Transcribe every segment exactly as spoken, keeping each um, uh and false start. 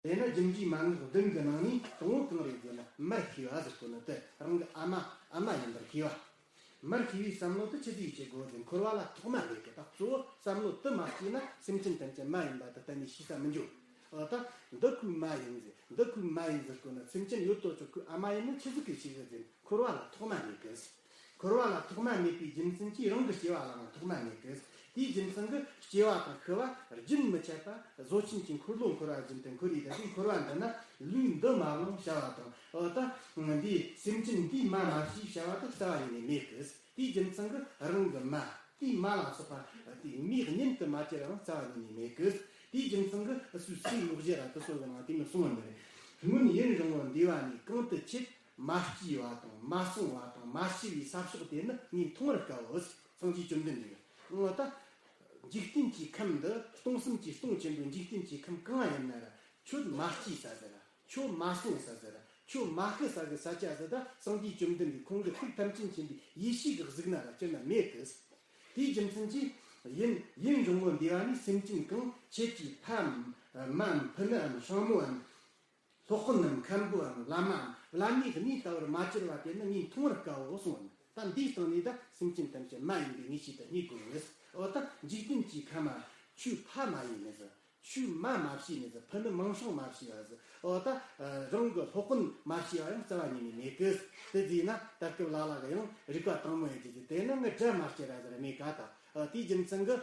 དེས་ན་རྒྱུ་འབྲས་མན་ངག་བདུན་གྱི་ནང་ནས་དང་པོ་གང་རེད་ཟེར་ན། མར་ཤེས་པ་ཟེར་གོ་ནི་དེ་རང་གི་ཨ་མ་ཨ་མ་ཡིན་པར་ཤེས་པ། མར་ཤེས་པའི་བསམ་བློ་དེ་ཆི་ཟིག་བྱེད་དགོས་ཟེར། འཁོར་བ་ལ་ཐོག་མ་མེད་གི། ད་གཙོ་བོ་བསམ་བློ་དེ་མ་སྐྱེས་ན་སེམས་ཅན་ཐམས་ཅད་མ་ཡིན་པ་དེ་གཏན་ནས་ཤེས་ས་མི་འགྱོ། འོ་ད་འདི་ཁོའི་མ་ཡིན་ཟེར། འདི་ཁོའི་མ་ཡིན་ཟེར་གོ་ནི། སེམས་ཅན་ཡོད་དོ་ཅོག་ཁོའི་ཨ་མ་ཡིན་ནི་ཆི་ཟིག་གི་ཞིག་རེད་ཟེར། འཁོར་བ་ལ་ཐོག་མ་མེད་གི། འཁོར་བ་ལ་ཐོག་མ་མེད་པའི་རྒྱུ་མཚན་གྱིས་རང་གི་སྐྱེ་བ་ལའང་ཐོག་མ་མེད་གི། དེའི་རྒྱུ་མཚན་གྱིས་སྐྱེ་བ་དང་ཤི་བ་རྒྱུན་མི་འཆད་པ། བཟོ་ཆེན་གྱི་འཁོར་ལོ་འཁོར་བ་བཞིན་དུ་འཁོར་བའི་ད་དེའི་འཁོར་བ་འདི་ན་ལུས་འདི་མ་བླངས་བྱ་བ་དང་། འོ་ད་འདི་སེམས་ཅན་འདིས་མ་མ་བྱས་བྱ་བ་དེ་རྩ་བ་ཉིད་ནས་མེད་གི། དེའི་རྒྱུ་མཚན་གྱིས་རང་གི་མ་དེའི་མ་ལ་སོགས་པ་དེའི་མིག་གཉེན་དུ་མ་གྱུར་རང་རྩ་བ་ཉིད་ནས་མེད་གི། དེའི་རྒྱུ་མཚན་གྱིས་སུའི་སའི་ལོག་བྱེད་ར་དེ་སོགས་ཀྱི་ནང་དེ་མི་གསུང་བ་མེད་རེད། སྔོན་ཡུན་རིང་བོ་འདས་པ་ནས་གང་དུ་ཆད། མ་སྐྱེས་པ་དང་མ་སོང་བ་དང་མ་ཤི་བའི་ས་ཕྱོགས་དེ་ནི་ངས་མཐོང་བར་དཀའོ། སངས་རྒྱས་བཅོམ་ལྡན་འདས། འོ་ད་འཇིག་རྟེན་གྱི་ཁམས་འདི། སྟོང་གསུམ་གྱི་སྟོང་ཆེན་པོའི་འཇིག་རྟེན་གྱི་ཁམས་གང་ཡིན་ན་ར་ཁྱོད་མ་སྐྱེས་ས་ཟེར་ར། ཁྱོད་མ་སོང་ས་ཟེར་ར། ཁྱོད་མ་ཤི་ས་གི་ས་ཆ་ཟེར། ད་སངས་རྒྱས་བཅོམ་ལྡན་འདས་ཁོང་གི་ཐུགས་ཐམས་ཅད་མཁྱེན་པའི་ཡེ་ཤེས་ཀྱི་གཟུགས་ན་ར་སྤྱིར་ན་མེད་གི། དེའི་རྒྱུ་མཚན་གྱིས་ཡུན་ཡུན་རིང་བོ་འདས་པ་ནས་སེམས་ཅན་གང་ཁྱེད་ཀྱི་ཕའམ་མའམ་ཕུ་ནུའམ་སྲིང་མོའམ། སློབ་དཔོན་ནམ་མཁན་པོའམ་བླ་མའམ་བླ་མའི་གནས་ལྟ་བུར་མ་གྱུར་པ་དེ་ནི་ངས་མཐོང་བར་དཀའོ་གསུངས། ད་འདིའི་སྟེང་ནས་ད་སེམས་ཅན་ཐམས་ཅད་མ་ཡིན་པའི་ངེས་ཤེས་དེ་རྙེད་དགོས་ངེས། འོ་ད་འཇིག་རྟེན་གྱི་ཁམས་མ་ཁྱོའི་ཕ་མ་ཡིན་ནི་ཟེར། ཁྱོའི་མ་མ་བྱས་ནི་ཟེར། ཕུ་ནུ་མིང་སྲིང་མ་བྱས་པ་ཟེར། འོ་ད་རང་གི་སློབ་དཔོན་མ་བྱས་པ་ཡང་རྩ་བ་ཉིད་ནས་མེད་གི། དེ་ཟེར་ན་ད་སྐབས་ལ་ལ་གི་ཡང་རིག་པ་དྭངས་མོ་ཡོད་ཀྱི་ཟེར། དེ་ནི་ངའི་དགྲ་མ་བྱས་ར་ཟེར་མེད་ག། ད་དེའི་རྒྱུ་མཚན་གྱིས་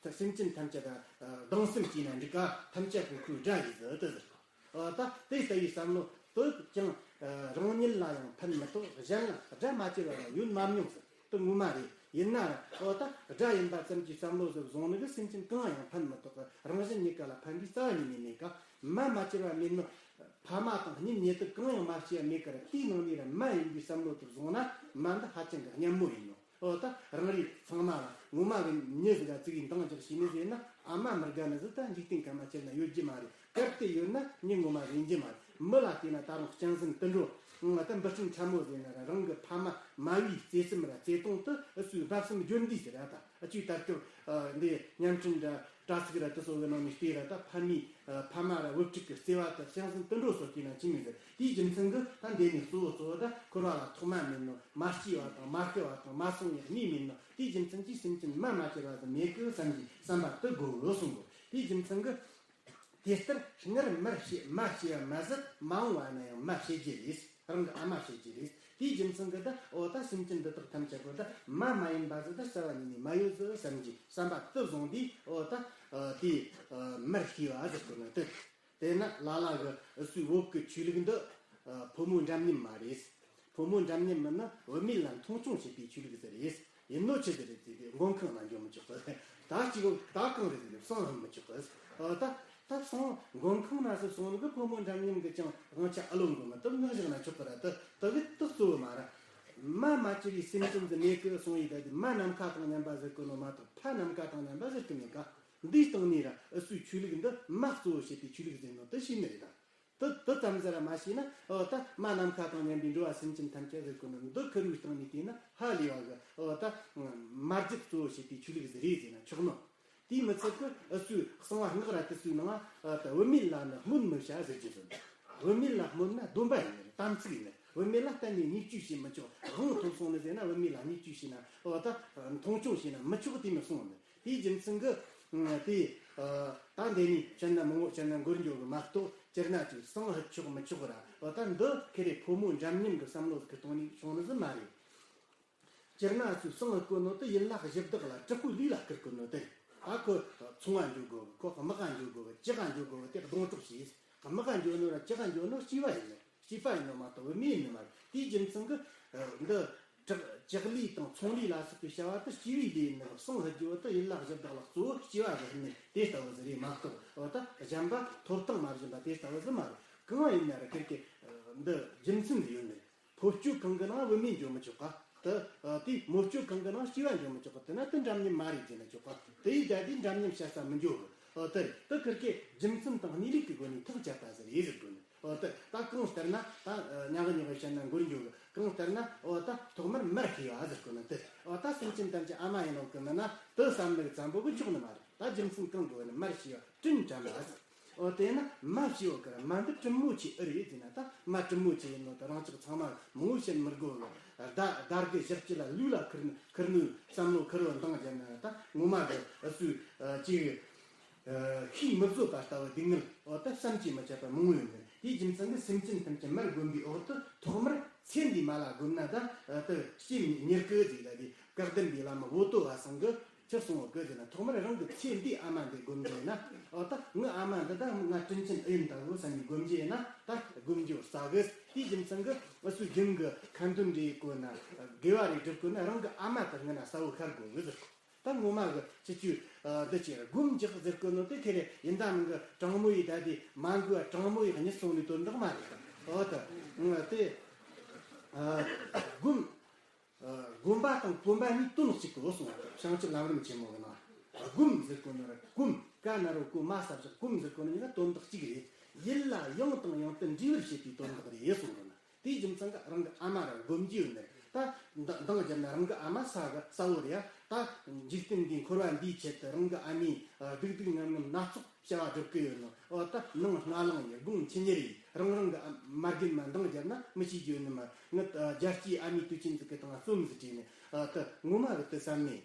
ད་སེམས་ཅན་ཐམས་ཅད་ད་སྡང་སེམས་སྐྱེས་ན་འགྲིག་ག། ཐམས་ཅད་པོ་ཁོའི་དགྲ་ཡིན་ཟེར་དེ་ཟེར། ཨ། ད་དེ་ལྟ་བུའི་བསམ་བློ་དེ་ཀྱང་། ཨ། རང་ཉིད་ལ་ཡང་ཕན་མི་ཐོགས། གཞན་ལ་དགྲ་མ་བྱས་པ་ཡང་ཡོད་མ་མྱོང་ཟེར། དེ་ངོ་མ་རེད། ཡིན་ན་ཨོ་ད་དགྲ་ཡིན་པ་ཙམ་གྱི་བསམ་བློ་ཟིག་བཟུང་ནི་གིས་སེམས་ཅན་གང་ཡང་ཕན་མི་ཐོགས། རང་གཞན་གཉིས་ཀ་ལ་ཕན་པའི་རྩ་བ་ཉིད་ནས་མེད་ཀ། མ་མ་བྱས་པ་མེད་ནོ། ཕ་མ་དང་གཉེན་ཉེ་དུ་གང་ཡང་མ་བྱས་པ་མེད་ཀར་དེའི་ནང་ནས་ར་མ་ཡིན་པའི་བསམ་བློ་དེ་བཟུང་ན་མ་འདི་ཧ་ཅང་གི་སྙན་མོ་ཡིན་ནོ། ཨོ་ད་རང་རེའི་ཚང་མ་ལ་ངོ་མ་གི་མྱི་ཟིག་ག་ཙིག་གིས་འདང་རྒྱག་བྱས་ནི་ཟེར་ན། ཨ་མ་མི་དགའ་ནི་ཟིག་ད་འཇིག་རྟེན་ཁམས་མ་ཁྱེར་ན་ཡོད་རྒྱུ་མ་རེད། གལ་ཏེ་ཡོད་ན་མྱི་ངོ་མ་ཟིག་ཡིན་རྒྱུ་མ་རེད། མི་ལ་བལྟས་ན་ད་རུང་གཅན་གཟན་དུད་འགྲོ། ང་ད་འབུ་སྲིན་ཕྲ་མོ་ཟེར་ན་ར་རང་གི་ཕ་མ་མ་བའི་བརྩེ་སེམས་ར་བརྩེ་དུང་དེ་ཨུ་ཚོའི་བར་སེམས་འགྱུར་འདི་ཟེར་ར། ད་ཨ་ཅུའི་ད་སྐབས་འདི་བརྙན་འཕྲིན་ར་དྲ་ཚིགས་ར་དེ་སོགས་ཀྱི་ནང་ནས་བལྟས་ར། ད་ཕ་མའི་ཕ་མ་ར་བུ་ཕྲུག་གི་བརྩེ་བ་དེ་གཅན་གཟན་དུད་འགྲོ་སོགས་ཀྱི་ནང་ཅི་མི་ཟེར། དེའི་རྒྱུ་མཚན་གྱིས་ད་འདི་ནས་གཙོ་བོ་གཙོ་བོ་ད་འཁོར་བ་ལ་ཐོག་མ་མེད་ནོ། མ་སྐྱེས་པ་དང་མ་ཤི་བ་དང་མ་སོང་བའི་གནས་མེད་ནོ། དེའི་རྒྱུ་མཚན་གྱིས་སེམས་ཅན་མ་མ་སྐྱེས་པ་ཟིག་མེད་གི་བསམ་གྱི་བསམ་པ་དེ་དགོས་གསུང་གོ། དེའི་རྒྱུ་མཚན་གྱིས། དེ་ལྟར་སྔར་མར་ཤེས་མ་ཤེས་པ་མ་ཟད་མ་འོངས་པ་ན་ཡང་མ་ཤེས་རྒྱུ་རེད། རང་གི་ཨ་མ་ཤེས་རྒྱུ་རེད། དེའི་རྒྱུ་མཚན་གྱིས་ད་ཨོ་ད་སེམས་ཅན་འདི་དག་ཐམས་ཅད་པོ་ད་མ་མ་ཡིན་པ་ཟིག་ད་རྩ་བ་ཉིད་ནས་མ་ཡོད་ཟིག་བསམ་གྱི་བསམ་པ་དེ་བཟུང་དུས། ཨོ་ད་དེ་མར་ཤེས་པ་ཟེར་གོ་ནོ་དེ། དེས་ན་ལ་ལ་གི་ཨུ་ཚོའི་བོད་ཀྱི་ཆོས་ལུགས་འདི་ཕོ་མོ་འདྲ་མཉམ་མ་རེད། ཕོ་མོ་འདྲ་མཉམ་མིན་ན་བུད་མེད་ལ་མཐོང་ཆུང་བྱེད་པའི་ཆོས་ལུགས་ཟིག་རེད། ཡིན་ནོ་ཆི་ཟིག་རེད་ཟེར་དུས་མགོན་ཁང་ན་འགྱོ་མི་ཆོག་གི། ད་ཅིག་ད་གང་རེད་ཟེར་དུས་བསང་ཧུབ་མི་ཆོག་གི། ཨ་ད་ད་བསང་མགོན་ཁང་ན་ཟིག་སོང་ནི་གི་ཕོ་མོ་འདྲ་མཉམ་གི་ཅང་དབང་ཆ་ཨ་ལོ་མགོ་མ་ཏོག་ངག་བཞག་ན་ཆོག་གི་ར། ད་ད་གི་ད་གཙོ་བོ་མ་ར། མ་མ་བྱས་པའི་སེམས་ཅན་ཟིག་མེད་གི་སོང་ཡི། ད་དེ་མ་ནམ་མཁའ་དང་མཉམ་པ་ཟེར་གི་ནོ་མ་གཏོགས་ཕ་ནམ་མཁའ་དང་མཉམ་པ་ཟེར་གི་མེད་ཀ། འདིའི་སྟེང་ནས་ར་ཨུ་ཚོའི་ཆོས་ལུགས་འདི་མ་གཙོ་བོ་བྱེད་པའི་ཆོས་ལུགས་ཟེར་ནོ་དེ་ཤེས་ནི་རེད་ད། དེ་དེ་ཙམ་ཟིག་ར་མ་ཤེས་ན། ཨོ་ད་མ་ནམ་མཁའ་དང་མཉམ་པའི་འགྲོ་བ་སེམས་ཅན་ཐམས་ཅད་ཟེར་གོ་ནོ་འདི་ཁེར་བོའི་སྟེང་ནས་བལྟས་ན་ཧ་ལས་པ་གི། ཨོ་ད་མ་རྒྱུད་གཙོ་བོ་བྱེད་པའི་ཆོས་ལུགས་ཟིག་རེད་ཟེར་ན་ཆོག་ནོ། དེས་མི་ཚད་གི་ཨུ་ཚོའི་གསང་བ་སྔགས་ར་དེ་ཚོའི་ནང་ཨ་ད་བུད་མེད་ལ་ནི་སྨོད་མི་བྱ་ཟེར་གྱི་ཟེར། བུད་མེད་ལ་སྨོད་ན་སྡོམ་པ་ཡིན་ནི་རེད། དམ་ཚིག་ཡིན་ནི་རེད། བུད་མེད་ལ་གཏན་ནས་བརྙས་བཅོས་བྱེད་མི་ཆོག། དབང་ཐོབ་སོང་ནི་ཟེར་ན་བུད་མེད་ལ་བརྙས་བཅོས་བྱས་ན། ཨོ་ད་མཐོང་ཆུང་བྱས་ན་མི་ཆོག་དེ་མི་གསུངས་ནི། དེའི་རྒྱུ་མཚན་གྱིས། དེ། ད་འདི་ནས་བཤད་ན་མང་བོ་བཤད་ན་འགོར་འགྱོ་གི་མ་གཏོགས། སྤྱིར་ན་ཅིག་བསང་ཧུབ་ཆོག་མི་ཆོག་ར། འོ་ད་འདི་ཁེ་རེ་ཕོ་མོ་འདྲ་མཉམ་གི་བསམ་བློ་གི་སྟེང་ནས་བྱུང་ནི་ཟིག་མ་རེད། སྤྱིར་ན་ཚོས་བསང་ཧུབ་གོ་ནོ་དེ་ཡན་ལག་བཞི་བདག་ལ་དྲག་པོའི་ལུས་ལ་བསྐུར་གོ་ནོ་དེ། ད་ཁོ་ཚོང་བ་འགྱོ་དགོ་གི། ཁོ་དམག་ག་འགྱོ་དགོ་གི། ཇག་ག་འགྱོ་དགོ་གི། དེ་སྡོང་གྲོགས་བྱས། དམག་ག་འགྱོ་ནོ་ར་ཇག་ག་འགྱོ་ནོ་སྐྱེས་པ་ཡིན་ནི། སྐྱེས་པ་ཡིན་ནོ་མ་གཏོགས་བུད་མེད་ཡིན་ནི་མ་རེད། དེའི་རྒྱུ་མཚན་གྱིས་འདི། དྲག་ལྕགས་ལུས་དང་ཚོང་ལུས་ལ་སོགས་པའི་བྱ་བ་དེ་སྐྱེས་པའི་ལས་ཡིན་ནོ། བསང་ཧུབ་རྒྱུ་བོ་དེ་ཡན་ལག་བཞི་བདག་ལ་གཙོ་བོ་སྐྱེས་པ་གི་ཡིན་ནི་དེ་ལྟ་བུ་ཟིག་རེད་མ་གཏོགས། འོ་ད་གཞན་པ་ཐོབ་ཐང་མ་བཞིན་པ་དེ་ལྟ་བུ་ཟིག་མ་རེད། གང་ཡིན་ན་ར་ཁེར་གི་འདི་རྒྱུ་མཚན་ཟིག་ཡོད་ནི། ཕོ་སྤྱོད་གང་གི་ནང་བུད་མེད་འཇོག་མི་ཆོག་ག། དེ་དེ་མོ་སྤྱོད་གང་གི་ནང་སྐྱེས་པ་འཇོག་མི་ཆོག་ག། དེ་ན་དེ་འདྲ་མཉམ་མ་རེད་ཟེར་ན་ཆོག་ག། དེ་ཡིས་ད་དེ་འདྲ་མཉམ་བྱ་ས་མི་འཇོག་གི། འོ་དེ་རེད། དེ་ཁེར་གི་རྒྱུ་མཚན་དང་གནས་ལུགས་ཀྱི་སྒོ་ནས་ཐག་བཅད་པ་ཟིག་རེད་ཟེར་དགོས་ནི། འོ་དེ་ད་གང་ལྟར་ན་ད་ཉག་གི་ཉག་གི་བཤད་ན་འགོར་འགྱོ་གི། གང་ལྟར་ན་འོ་ད་ཐོག་མར་མར་ཤེས་པ་ཟེར་དགོས་ནི་དེ། འོ་ད་སེམས་ཅན་ཐམས་ཅད་ཨ་མ་ཡིན་ནོ་གི་མིན་ན་དེ་བསམ་ལུགས་ཙམ་པོ་གིས་ཆོག་ནི་མ་རེད། ད་རྒྱུ་མཚན་གང་དགོས་ནི། མར་ཤེས་པ་དྲིན་དྲན་པ་ཟེར། འོ་དེ་ན་མ་ཞེས་པ་གི་མ་འདི་དྲིན་མོ་ཆེ་ཨེ་རེད་ཟེར་ན། ད་མ་དྲིན་མོ་ཆེ་ཡིན་ནོ་ད་རང་ཅག་ཚང་མ་མང་བོ་བཤད་མི་དགོས་གི། ད་དར་གི་ཞག་གཅིག་ལ་ལུས་ལ་ཁུར་ཁུར་ནུས་བསམ་བློ་ཁུར་བ་འདང་བརྒྱབ་ན། ད་ངོ་མ་གི་ཨ་སུ་ཅིག་ཤེས་མི་བཟོད་པ་ལྟ་བུ་སྡུག་བསྔལ་འོ་ད་བསམ་གྱིས་མི་ཁྱབ་པ་མང་བོ་ཡོད་ནི། དེའི་རྒྱུ་མཚན་གི་སེམས་ཅན་ཐམས་ཅད་མར་བསྒོམ་པའི་འོག་ཏུ་ཐོག་མར་ཚེ་འདིའི་མ་ལ་བསྒོམ་ན་ད་ཨ་ད་སྐྱེ་མྱུར་གི་ཟེར། ད་དེ་བཀའ་གདམས་པའི་བླ་མ་བོ་དོ་བ་ཚང་གི་ཆི་གསུང་བ་གི་ཟེར་ན། ཐོག་མར་རང་གི་ཚེ་འདིའི་ཨ་མ་འདི་བསྒོམ་རྒྱུ་ཡིན་ན། འོ་ད་ངའི་ཨ་མ་འདི་ད་ང་དྲིན་ཅན་ཨེ་ཡིན་ད་གོ་བསམ་ནས་བསྒོམ་རྒྱུ་ཡིན་ན། ད་བསྒོམ་རྒྱུ་རྩ་གི། དེའི་རྒྱུ་མཚན་གི་ཨ་སུ་རྒྱུན་གི་ཁ་འདོན་འདྲ་བྱེད་དགོས་ན། དགེ་བ་རེ་སྒྲུབ་དགོས་ན་རང་གི་ཨ་མ་དེ་སྔོན་ན་གསལ་བོ་ཤར་དགོས་གི་ཟེར། ད་ངོ་མ་གི་ཁྱེད་ཆོས་འདི་ཅིག་སྒོམ་རྒྱག་ཟེར་གོ་ནོ་དེ་ཁེ་རེ་ཡིན་ད་མིན་གི། དྲང་མོ་ཡི་ད་དེ་མ་འགུལ་བ་དྲང་མོ་ཡི་གཉིད་སོང་ནས་དོན་དག་མ་རེད། འོ་ད་དེ་སྒོམ་སྒོམ་པ་དང་གོམས་པ་གཉིས་དོན་གཅིག་གི་འོ་གསུངས་པ། བྱང་ཆུབ་ལམ་རིམ་ཆེན་མོ་གི་ནང་སྒོམ་ཟེར་གོ་ནོ་ར་གོམས། ཀ་ན་རོ་གོ་མ་ས་བཞག་གོམས་ཟེར་གོ་ནོ་གཉིས་ཀ་དོན་དག་གཅིག་རེད། ཡིད་ལ་ཡང་དང་ཡང་དུ་འདྲིས་པར་བྱེད་པའི་དོན་དག་རེད་གསུངས་གོ་ན། དེའི་རྒྱུ་མཚན་གྱིས་རང་གི་ཨ་མ་ར་སྒོམ་རྒྱུ་ཡོད་ནི་རེད། ད་འདང་འདང་བརྒྱབ་ན་རང་གི་ཨ་མ་ས་གི་ས་བོ་རེད་ཡ། ད་འཇིག་རྟེན་འདིའི་འཁོར་བ་འདིའི་ཆེད་དུ་རང་གི་ཨ་མས་སྡུག་སྡུག་ངམ་ངམ་སྣ་ཚོགས་བྱ་བ་སྒྲུབ་གི་ཡོད་ནོ། འོ་ད་ནང་སྔ་ལངས་ཡིན། དགུང་ཆི་ཉེར་ཡིན། རང་རང་གི་ཨ་མ་རྒན་མ་འདང་བརྒྱབ་ན་མི་ཤེས་རྒྱུ་ཡོད་ནི་མ། ངི་རྒྱལ་སྤྱིའི་ཨ་མའི་དུས་ཆེན་ཟིག་གི་སྟེང་ལ་རྩོམ་ཟིག་བྲིས་ནས། ཨ་ད་ངོ་མ་གི་དུ་བསམ་ནས་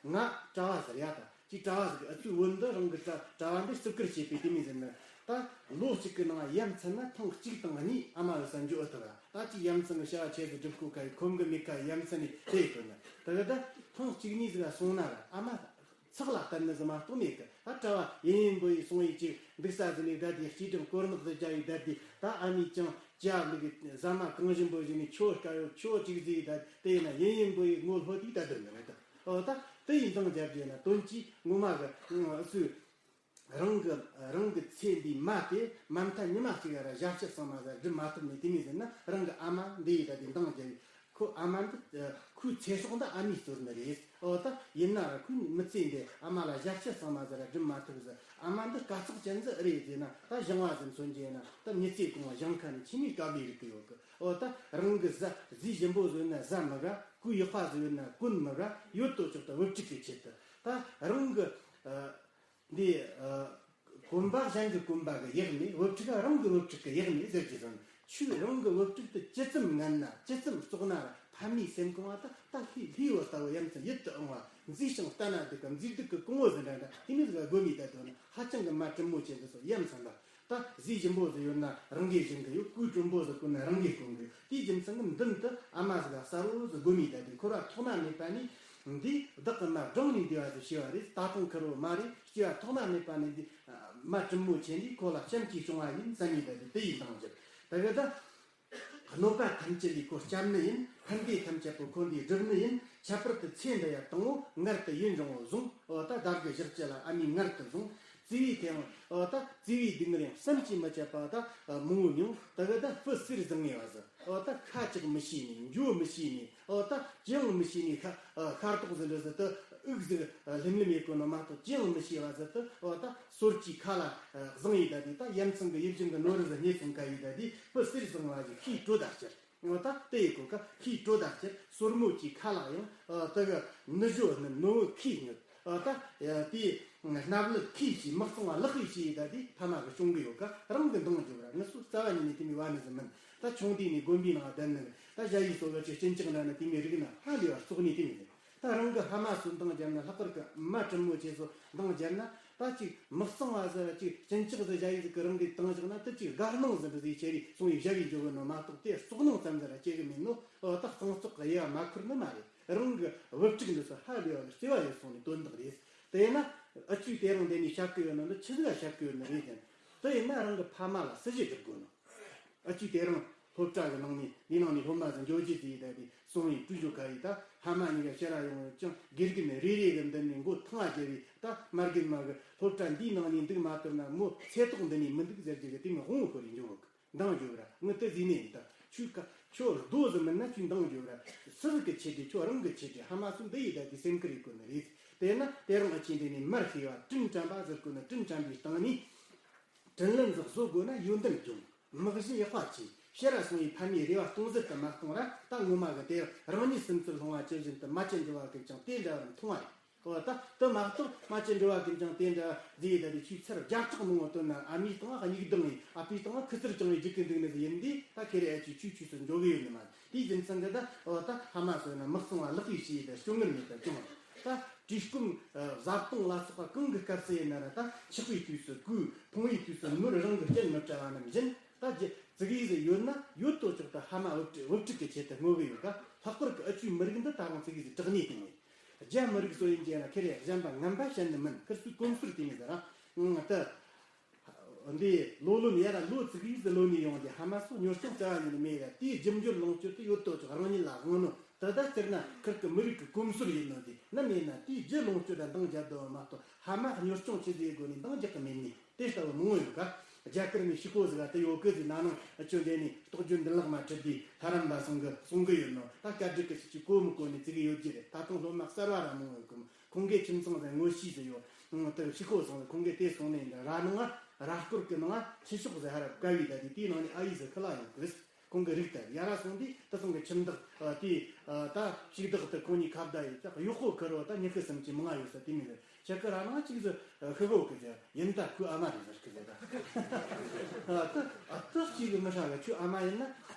ང་གྲྭ་བ་ཟེར་ཡ། ད་ཅིག་གྲྭ་བ་ཟིག་གི་ཨ་ཚུའི་བོད་འདི་རང་གི་གྲྭ་གྲྭ་བ་འདི་བརྩི་བཀུར་བྱེད་པའི་དེ་མོ་ཟེར་ན། ད་ལོ་གཅིག་གི་ནང་ཡ་མཚན་ན་ཐེངས་གཅིག་དང་གཉིས་ཨ་མ་བའི་ས་འགྱོ་ཨེ་ཐུབ་ར། ད་ཅིག་ཡ་མཚན་གི་བྱ་བ་ཆེ་ཟིག་སྒྲུབ་དགོས་ཁ་ཡི་ཁོམ་གི་མེད་ཁ་ཡ་མཚན་ནས་དེ་ཡི་དོན་ན། ད་གི་ད་ཐེངས་གཅིག་གཉིས་ཟིག་ལ་སོང་ན་ར་ཨ་མ་ཚགས་ལ་བསྟན་ནི་ཟིག་མ་གཏོགས་མེད་གི། ད་གྲྭ་བ་ཡིན་ཡིན་པོ་ཡི་སོང་ཡི་ཅིག་འདུག་ས་ཟིག་ནས་བསྡད་དེ་སྐྱིལ་ཀྲུང་སྐོར་ནག་ཟིག་བྱ་ཡི་བསྡད་དེ། ད་ཨ་མས་ཀྱང་ཅ་ལག་གི་ཟ་མ་གང་བཞིན་པོ་ཞིག་ནས་ཁྱོ་དཀའ་ཡོད་ཁྱོ་ཅིག་ཟིག་ད་དེ་ཡིན་ན་ཡིན་ཡིན་པོ་ཡི་ངོ་ལྷོད་དེ་ད་སྡོད་ནི་རེད། ད་འོ་ད་དེ་ཡི་འདང་རྒྱབ་རྒྱུ་ན་དོན་གྱིས་ངོ་མ་གི་སུས་རང་གི་རང་གི་ཚེ་འདིའི་མ་དེ་མ་མཐའ་ཉི་མ་གཅིག་ཡ་ར་ཞག་ཕྱེད་ཚང་མ་ཟ་སྒྲུབ་མ་ཐུབ་ནས། དེ་མོ་ཟེར་ན་རང་གི་ཨ་མ་འདི་ཡི་ད་དེ་འདང་རྒྱབ་ཡི། ཁོ་ཨ་མ་འདི་ཁོའི་ཚེ་སྲོག་འདི་ཨ་མས་གཙོར་ནི་རེད། འོ་ད་ཡིན་ན་ར་ཁོའི་མི་ཚེ་འདི་ཨ་མ་ལ་ཞག་ཕྱེད་ཚང་མ་ཟ་ར་སྒྲུབ་མ་ཐུབ་ཟེར། ཨ་མ་འདི་དཀའ་ཚེགས་ཅན་ཟིག་རེད་ཟེར་ན། ད་སྦྱང་བ་ཟིག་མཚོན་རྒྱུ་ཡིན་ན་ད་མི་ཚེ་གང་བ་སྦྱང་མཁན་ནི་ཆི་མོ་དཀའ་ལས་རིག་གི་ཡོད་གི། འོ་ད་རང་གི་ཟ་ཟས་ཞིམ་པོ་ཟིག་ཡོད་ན་ཟ་མི་དགའ། གོས་ཡག་པ་ཟིག་ཡོད་ན་གོན་མི་དགའ། ཡོད་དོ་ཅོག་ད་བུ་ཕྲུག་གི་ཆེད་དུ། ད་རང་གི་འདི་ཨ་གོམ་པ་གཞན་གྱི་གོམ་པ་གི་ཡག་མེད། བུ་ཕྲུག་རང་གི་བུ་ཕྲུག་གི་ཡག་མེད་ཟེར་གྱི་རེད། ཁྱོས་རང་གི་བུ་ཕྲུག་དེ་ཇི་ཙམ་ངན་ན་ཇི་ཙམ་བཙོག་ན་ར་ཕ་མའི་སེམས་ཁོང་བ་ད་ད་ལྷའི་ལྷའི་བུ་ལྟ་བུ་ཡ་མཚན་ཡིད་དུ་འོང་བ། མཛེས་ཤིང་ལྟ་ན་སྡུག་གི་མཛེས་སྡུག་གི་གོང་བུ་ཟིག་འདྲ་འདྲ་དེ་མོ་ཟིག་ལ་སྒོམ་ཡི་ད་དོན་ཧ་ཅང་གི་མ་དྲིན་མོ་ཆེ་འདི་ཚོ་ཡ་མཚན་ལ། ད་ཟས་ཞིམ་པོ་ཟིག་ཡོད་ན་རང་གིས་སྦྱིན་གི་ཡོད། གོས་དྲོན་པོ་ཟིག་གོན་ན་རང་གིས་གོན་གི་ཡོད། དེའི་རྒྱུ་མཚན་གྱིས་མདུན་དུ་ཨ་མ་ཟིག་ག་གསལ་བོ་ཟིག་སྒོམ་ཡི་ད་དེ། འཁོར་བ་ཐོག་མ་མེད་པ་ནས་འདི་བདག་གི་མ་བགྲང་ནས་འདས་པ་ཟིག་ཤེས་པ་རེད། ད་དུང་ཁེར་བོ་མ་རེད། སྐྱེ་བ་ཐོག་མ་མེད་པ་ནས་འདི་མ་དྲིན་མོ་ཆེ་འདིས་ཁོ་ལ་བྱམས་ཀྱིས་བྱུང་བ་ཡིན་བསམ་ཡི་ད་དེ། དེ་ཡི་འདང་རྒྱབ། ད་གི་ད་གནོད་པ་ཐམས་ཅད་ལས་ཁོ་བསྐྱབ་ནི་ཡིན། ཕན་བདེ་ཐམས་ཅད་པོ་ཁོ་འདིས་བསྒྲུབ་ནི་ཡིན། ཁྱད་པར་དུ་ཚེ་འདི་ཡང་དང་པོ་མངལ་དུ་ཡིད་འབྱུང་བོ་བཟུང་། འོ་ད་དར་གི་ཞག་གཅིག་ལ་ཨ་མའི་མངལ་དུ་བཟུང་། བཙས་པའི་ཐེངས་འོ་ད་བཙས་པའི་སྡུག་བསྔལ་ཡང་བསམ་གྱིས་མི་ཁྱབ་པ་ད་མང་བོ་མྱོང་། ད་གི་ད་སྤུ་གསེར་བཟང་ངེ་བ་ཟིག། འོ་ད་ཁ་ཅིག་མི་ཤེས་ནས། འགྱོ་མི་ཤེས་ནས། འོ་ད་ཅི་ཡང་མི་ཤེས་ནས། ཤ་ཤ་རྡོག་ཟིག་འདྲ་ཟིག་ད་དབུགས་ཟིག་ལྷེམ་ལྷེམ་ཡེད་གོ་ནོ་མ་གཏོགས་ཅི་ཡང་མི་ཤེས་པ་ཟིག་ད། འོ་ད་སོར་གྱི་ཁ་ལ་བཟང་ཡི་ད་དེ། ད་ཡ་མཚན་གི་ཡིད་བཞིན་གི་ནོར་བུ་ཟིག་རྙེད་སོང་ཁ་ཡི་ད་དེ། སྤུ་གསེར་བཟང་བ་ཞིག་ཤི་བྲོ་ད་ཁྱེར། འོ་ད་དེ་ཡི་གོ་ཁ་ཤི་བྲོ་ད་ཁྱེར། སོར་མོ་གྱི་ཁ་ལ་ཡང་ད་གི་ནུ་ཞོ་ནི་ནོར་བུ་ཁྱི་ཉོད། འོ་ད་དེ་སྣབས་ལུད་ཁྱི་ཞིག་མི་གཙང་བ་ལག་གིས་ཤི་ཡི་ད་དེ། ཕ་མ་གི་གཅུང་གི་ཡོད་ཀ་རང་གི་འདང་རྒྱོབ་ར། ངི་སུ་རྩ་བ་ཉིད་ནས་དེ་མོ་བ་ནི་ཟིག་མིན། ད་ཆུང་དུས་ནས་དགོན་པའི་ནང་བསྡད་ནི། ད་ཞ་ཡི་སོ་ག་ཅིག་གཅིན་ལྕགས་འདྲ་ནི་དེ་མོ་རིག་ན་ཧ་ལས་པ་བཙོག་ནི་དེ་མོ་ཟིག། ད་རང་གི་ཕ་མ་སུ་འདང་རྒྱབ་ན། ལྷག་པར་གི་མ་དྲིན་མོ་ཆེ་སུ་འདང་རྒྱབ་ན། ད་ཅིག་མི་གཙང་བ་ཟིག་ཅིག་གཅིན་ལྕགས་ཟིག་ཞ་ཡི་ཟིག་གི་རང་གི་བཏང་བཞག་ན། དེ་ཅིག་དགའ་སྣང་ཟིག་འདྲ་ཟིག་ཆེ་རི་སོང་ཡི་བཞག་གི་འཇོག་གི་ནོ་མ་གཏོགས་དེ་བཙོག་སྣང་ཙམ་ཟིག་ར་སྐྱེ་གི་མེད་ནོ། འོ་ད་གཙང་བཙོག་གི་དབྱེ་བ་མ་ཁུར་ནི་མ་རེད། རང་གི་བུ་ཕྲུག་འདི་ཚོ་ཧ་ལས་པ་གི་བརྩེ་བ་ཡོད་སོང་ནི་དོན་དག་རེད། དེ་ཡིན་ན་ཨ་ཅུས་དེ་རིང་འདི་ནས་བཤད་གི་ཡོད་ནོ་འདི་ཆི་ཟིག་ལ་བཤད་གི་ཡོད་ནི་རེད་ཀྱང་། དེ་ཡིན་ན་རང་གི་ཕ་མ་ལ་སྲི་ཞུ་སྒྲུབ་དགོས་ནོ། ཨ་ཅུས་དེ་རིང་སློབ་གྲྭ་གི་ནང་ནས་འདི་ནང་ནས་སློབ་མ་ཟིག་འགྱོ་རྒྱུ་ཟིག་ཡིན་ད་དེ་སོང་ཡི་ཀྲུ་ཞོ་ཁ་ཡི་ད་ཕ་མ་གཉིས་ཀ་ཕྱིར་ར་ཡོང་ཡོད་ཀྱང་། དགེ་རྒན་རེ་རེ་གི་མདུན་ནས་མགོ་ཐང་བ་བརྒྱབ་ཡི་ད། མ་རྒན་མ་གི་སློབ་གྲྭ་འདིའི་ནང་ནས་འདུག་མ་ཐུབ་ན་མོ་ཚེ་ཐོག་འདི་ནས་མི་འདུག་ཟེར་རྒྱུ་གི་དེ་མོ་དབང་བོ་ཤོར་ཡི་འཇོག་གི། འདང་རྒྱོབ་ར། ངི་དེ་ཟིག་ནས་ཡིན་ད། ཁྱོད་ཀ་ཁྱོད་རྡོ་ཟིག་མིན་ན་ཁྱོད་འདང་རྒྱོབ་ར། སུ་ཟིག་གི་ཆེད་དུ། ཁྱོད་རང་གི་ཆེད་དུ། ཕ་མ་ཚོ་འདི་ཡི་ད་དེ་སེམས་ཁུར་ཡི་དགོས་ནི་རེད། དེ་ན་དེ་རིང་ཨ་ཅེ་འདི་ནས་མར་ཤེས་པ་དྲིན་དྲན་པ་ཟེར་དགོས་ནི། དྲིན་དྲན་པའི་སྟེང་ནས་དྲིན་ལན་ཟིག་གསོ་དགོས་ན་ཡོན་ཏན་སྦྱོང་། མི་གཞི་ཡག་པ་བྱས། ཕྱིར་ར་སོང་ཡི་ཕ་མའི་རེ་བ་སྟོང་ཟད་དུ་མ་གཏོང་ར། ད་ངོ་མ་གི་དེ་རང་ཉིད་སེམས་ཚོར་སློང་བ་ཇི་བཞིན་དུ་མ་བྱེད་འགྲོ་བ་གིས་ཀྱང་དེ་འདྲ་བར་མཐོང་བ་རེད། འོ་ད་དེ་མ་གཏོགས་རྨ་ཆེན་འགྲོ་བ་ཀུན་ཀྱང་དེ་འདྲ་ཟེར་ཡི་ད་དེ་ཆོས་ཚར་བརྒྱ་ཕྲག་མང་བོ་བཏོན་ན། ཨ་མའི་སྟེང་ང་སྙིགས་ལྡང་ཡིན། ཨ་ཕའི་སྟེང་ང་ཁུ་ཚུར་བཅངས་ཡི་རྒྱུག་གི་འདུག་ནི་ཟིག་ཡིན་དུས། ད་ཁེ་རེ་ཨ་ཅེ་ཆོས་ཆོས་སུ་འགྲོ་གི་ཡོད་ནི་མ་རེད། དེའི་རྒྱུ་མཚན་གྱིས་ད་འོ་ད་ཕ་མ་ཚོ་ཡིན་ན་མི་གཙང་བ་ལག་གིས་བྱས་ཡི་ད་སྐྱོན་ངན་མེད་པ་ཅུང་། ད་བཀྲེས་སྐོམ་བཟའ་བཏུང་ལ་སོགས་པ་གང་གི་སྐབས་སུ་ཡིན་ན་ར། ད་འཁྱག་པའི་དུས་སུ་གོས། ཕོངས་པའི་དུས་སུ་ནོར། རང་གི་རྐྱེན་མི་བྲལ་བ་ནང་བཞིན། ད་ཅི་ཙི་གེ་ཟིག་ཡོད་ན་ཡོད་དོ་ཅོག་ཏུ་ཕ་མ་བུ་ཕྲུག་བུ་ཕྲུག་གི་ཆེད་དུ་བསྔོ་གི་ཡོད་ཀ། ལྷག་པར་གྱི་ཨ་ཆུའི་མི་རིགས་འདི་ད་རུང་ཙི་གེ་ཟིག་དྲག་ནས་དེ་ནས། རྒྱ་མི་རིགས་སུ་ཡིན་གྱི་ན་ཁེ་རེ་གཞན་པ་ངན་པ་བཤད་ནི་མིན། ཁིར་སུའི་གོམས་སྲོལ་དེ་ནས་ཟེར་ར། ཨང་། ད་འདི་ལོ་ལོན་ཡ་ར་ལོ་ཙི་གེ་ཟིག་ལོན་ནས་ཡོང་རྒྱུ་ཕ་མ་སོགས་གཉོར་སྐྱོང་རྩ་བ་ཉིད་ནས་མེད་ལ། དེའི་རྒྱུ་འབྱོར་ལོངས་སྤྱོད་དེ་ཡོད་དོ་ཅོག་རང་ཉིད་ལ་དབང་ནོ། ད་ད་སྤྱིར་ན་ཁིར་གི་མི་རིགས་ཀྱི་གོམས་སྲོལ་ཡིན་ནོ། དེ་ནམ་ཡིན་ན་དེའི་རྒྱུ་ལོངས་སྤྱོད་ལ་འདང་རྒྱག་དོ་མ་གཏོགས། ཕ་མ་གཉོར་སྐྱོང་བྱེད་ཟེར་དགོས་ནས་འདང་རྒྱག་གི་མེད་ནི། དེ་ལྟ་བུ་མང་བོ་ཡོད་ཀ། རྒྱ་གར་ནས་ཕྱུག་པོ་ཟིག་ག་དེ་ཡོད་གི་ཟིག་ན་ནང་ཁྱོད་འདྲེ་ནས་རྟོགས་བརྗོད་འདི་ལག་མ་ཁྲིད་དུས་ལྷ་རམས་པ་སོང་གི་སོང་གི་ཡོད་ནོ། ད་བཀའ་དྲིན་གི་སྲིད་ཇུས་གོ་མི་གོ་ནས་ཙི་གེ་ཡོད་རྒྱུ་རེད། ད་དུང་སློབ་མ་གསར་བ་ར་མང་བོ་ཡོད་གི། ཁོང་གི་ཁྱིམ་ཚང་ཟིག་ངོ་ཤེས་ཟིག་ཡོད། ད་ཕྱུག་པོ་སོང་ཟིག་ཁོང་གི་དེ་སོང་ནས་འདི་ར་ནང་ང་ར་སྐོར་གི་ནང་ང་ཕྱི་ཕྱོགས་ཟིག་ཧ་ར་བཀའ་བའི་ད་དེ་དེའི་ནང་ནས་ཨ་ཡེ་ཟིག་ཁི་ལ་ཡོད་གི། ཁོང་གི་རིགས་ལྟར་ཡ་ར་སོང་དུས་ད་སོང་གི་ཁྱིམ་བདག་དེ་ད་ཕྱུག་བདག་དེ་ཁོང་གཉིས་ཁ་བརྡ་ཡོད་ཀྱག། གཡོག་པོ་ཁེར་རོ་ད་ཉི་ཤུ་སུམ་ཅུ་མང་ང་ཡོད་ས་དེ་མིན་ཟེར། ཁྱེད་ཀྱི་ར་ནང་གཅིག་ཟེར་ཤི་གོ་གི་ཟེར། ཡིན་ད་ཁོའི་ཨ་མ་རེད་ཟེར་གི་ཟེར་ད། ད་ད་གཅིག་གི་མི་ཧྲ་གི་ཁྱོའི་ཨ་མ་ཡིན་ན་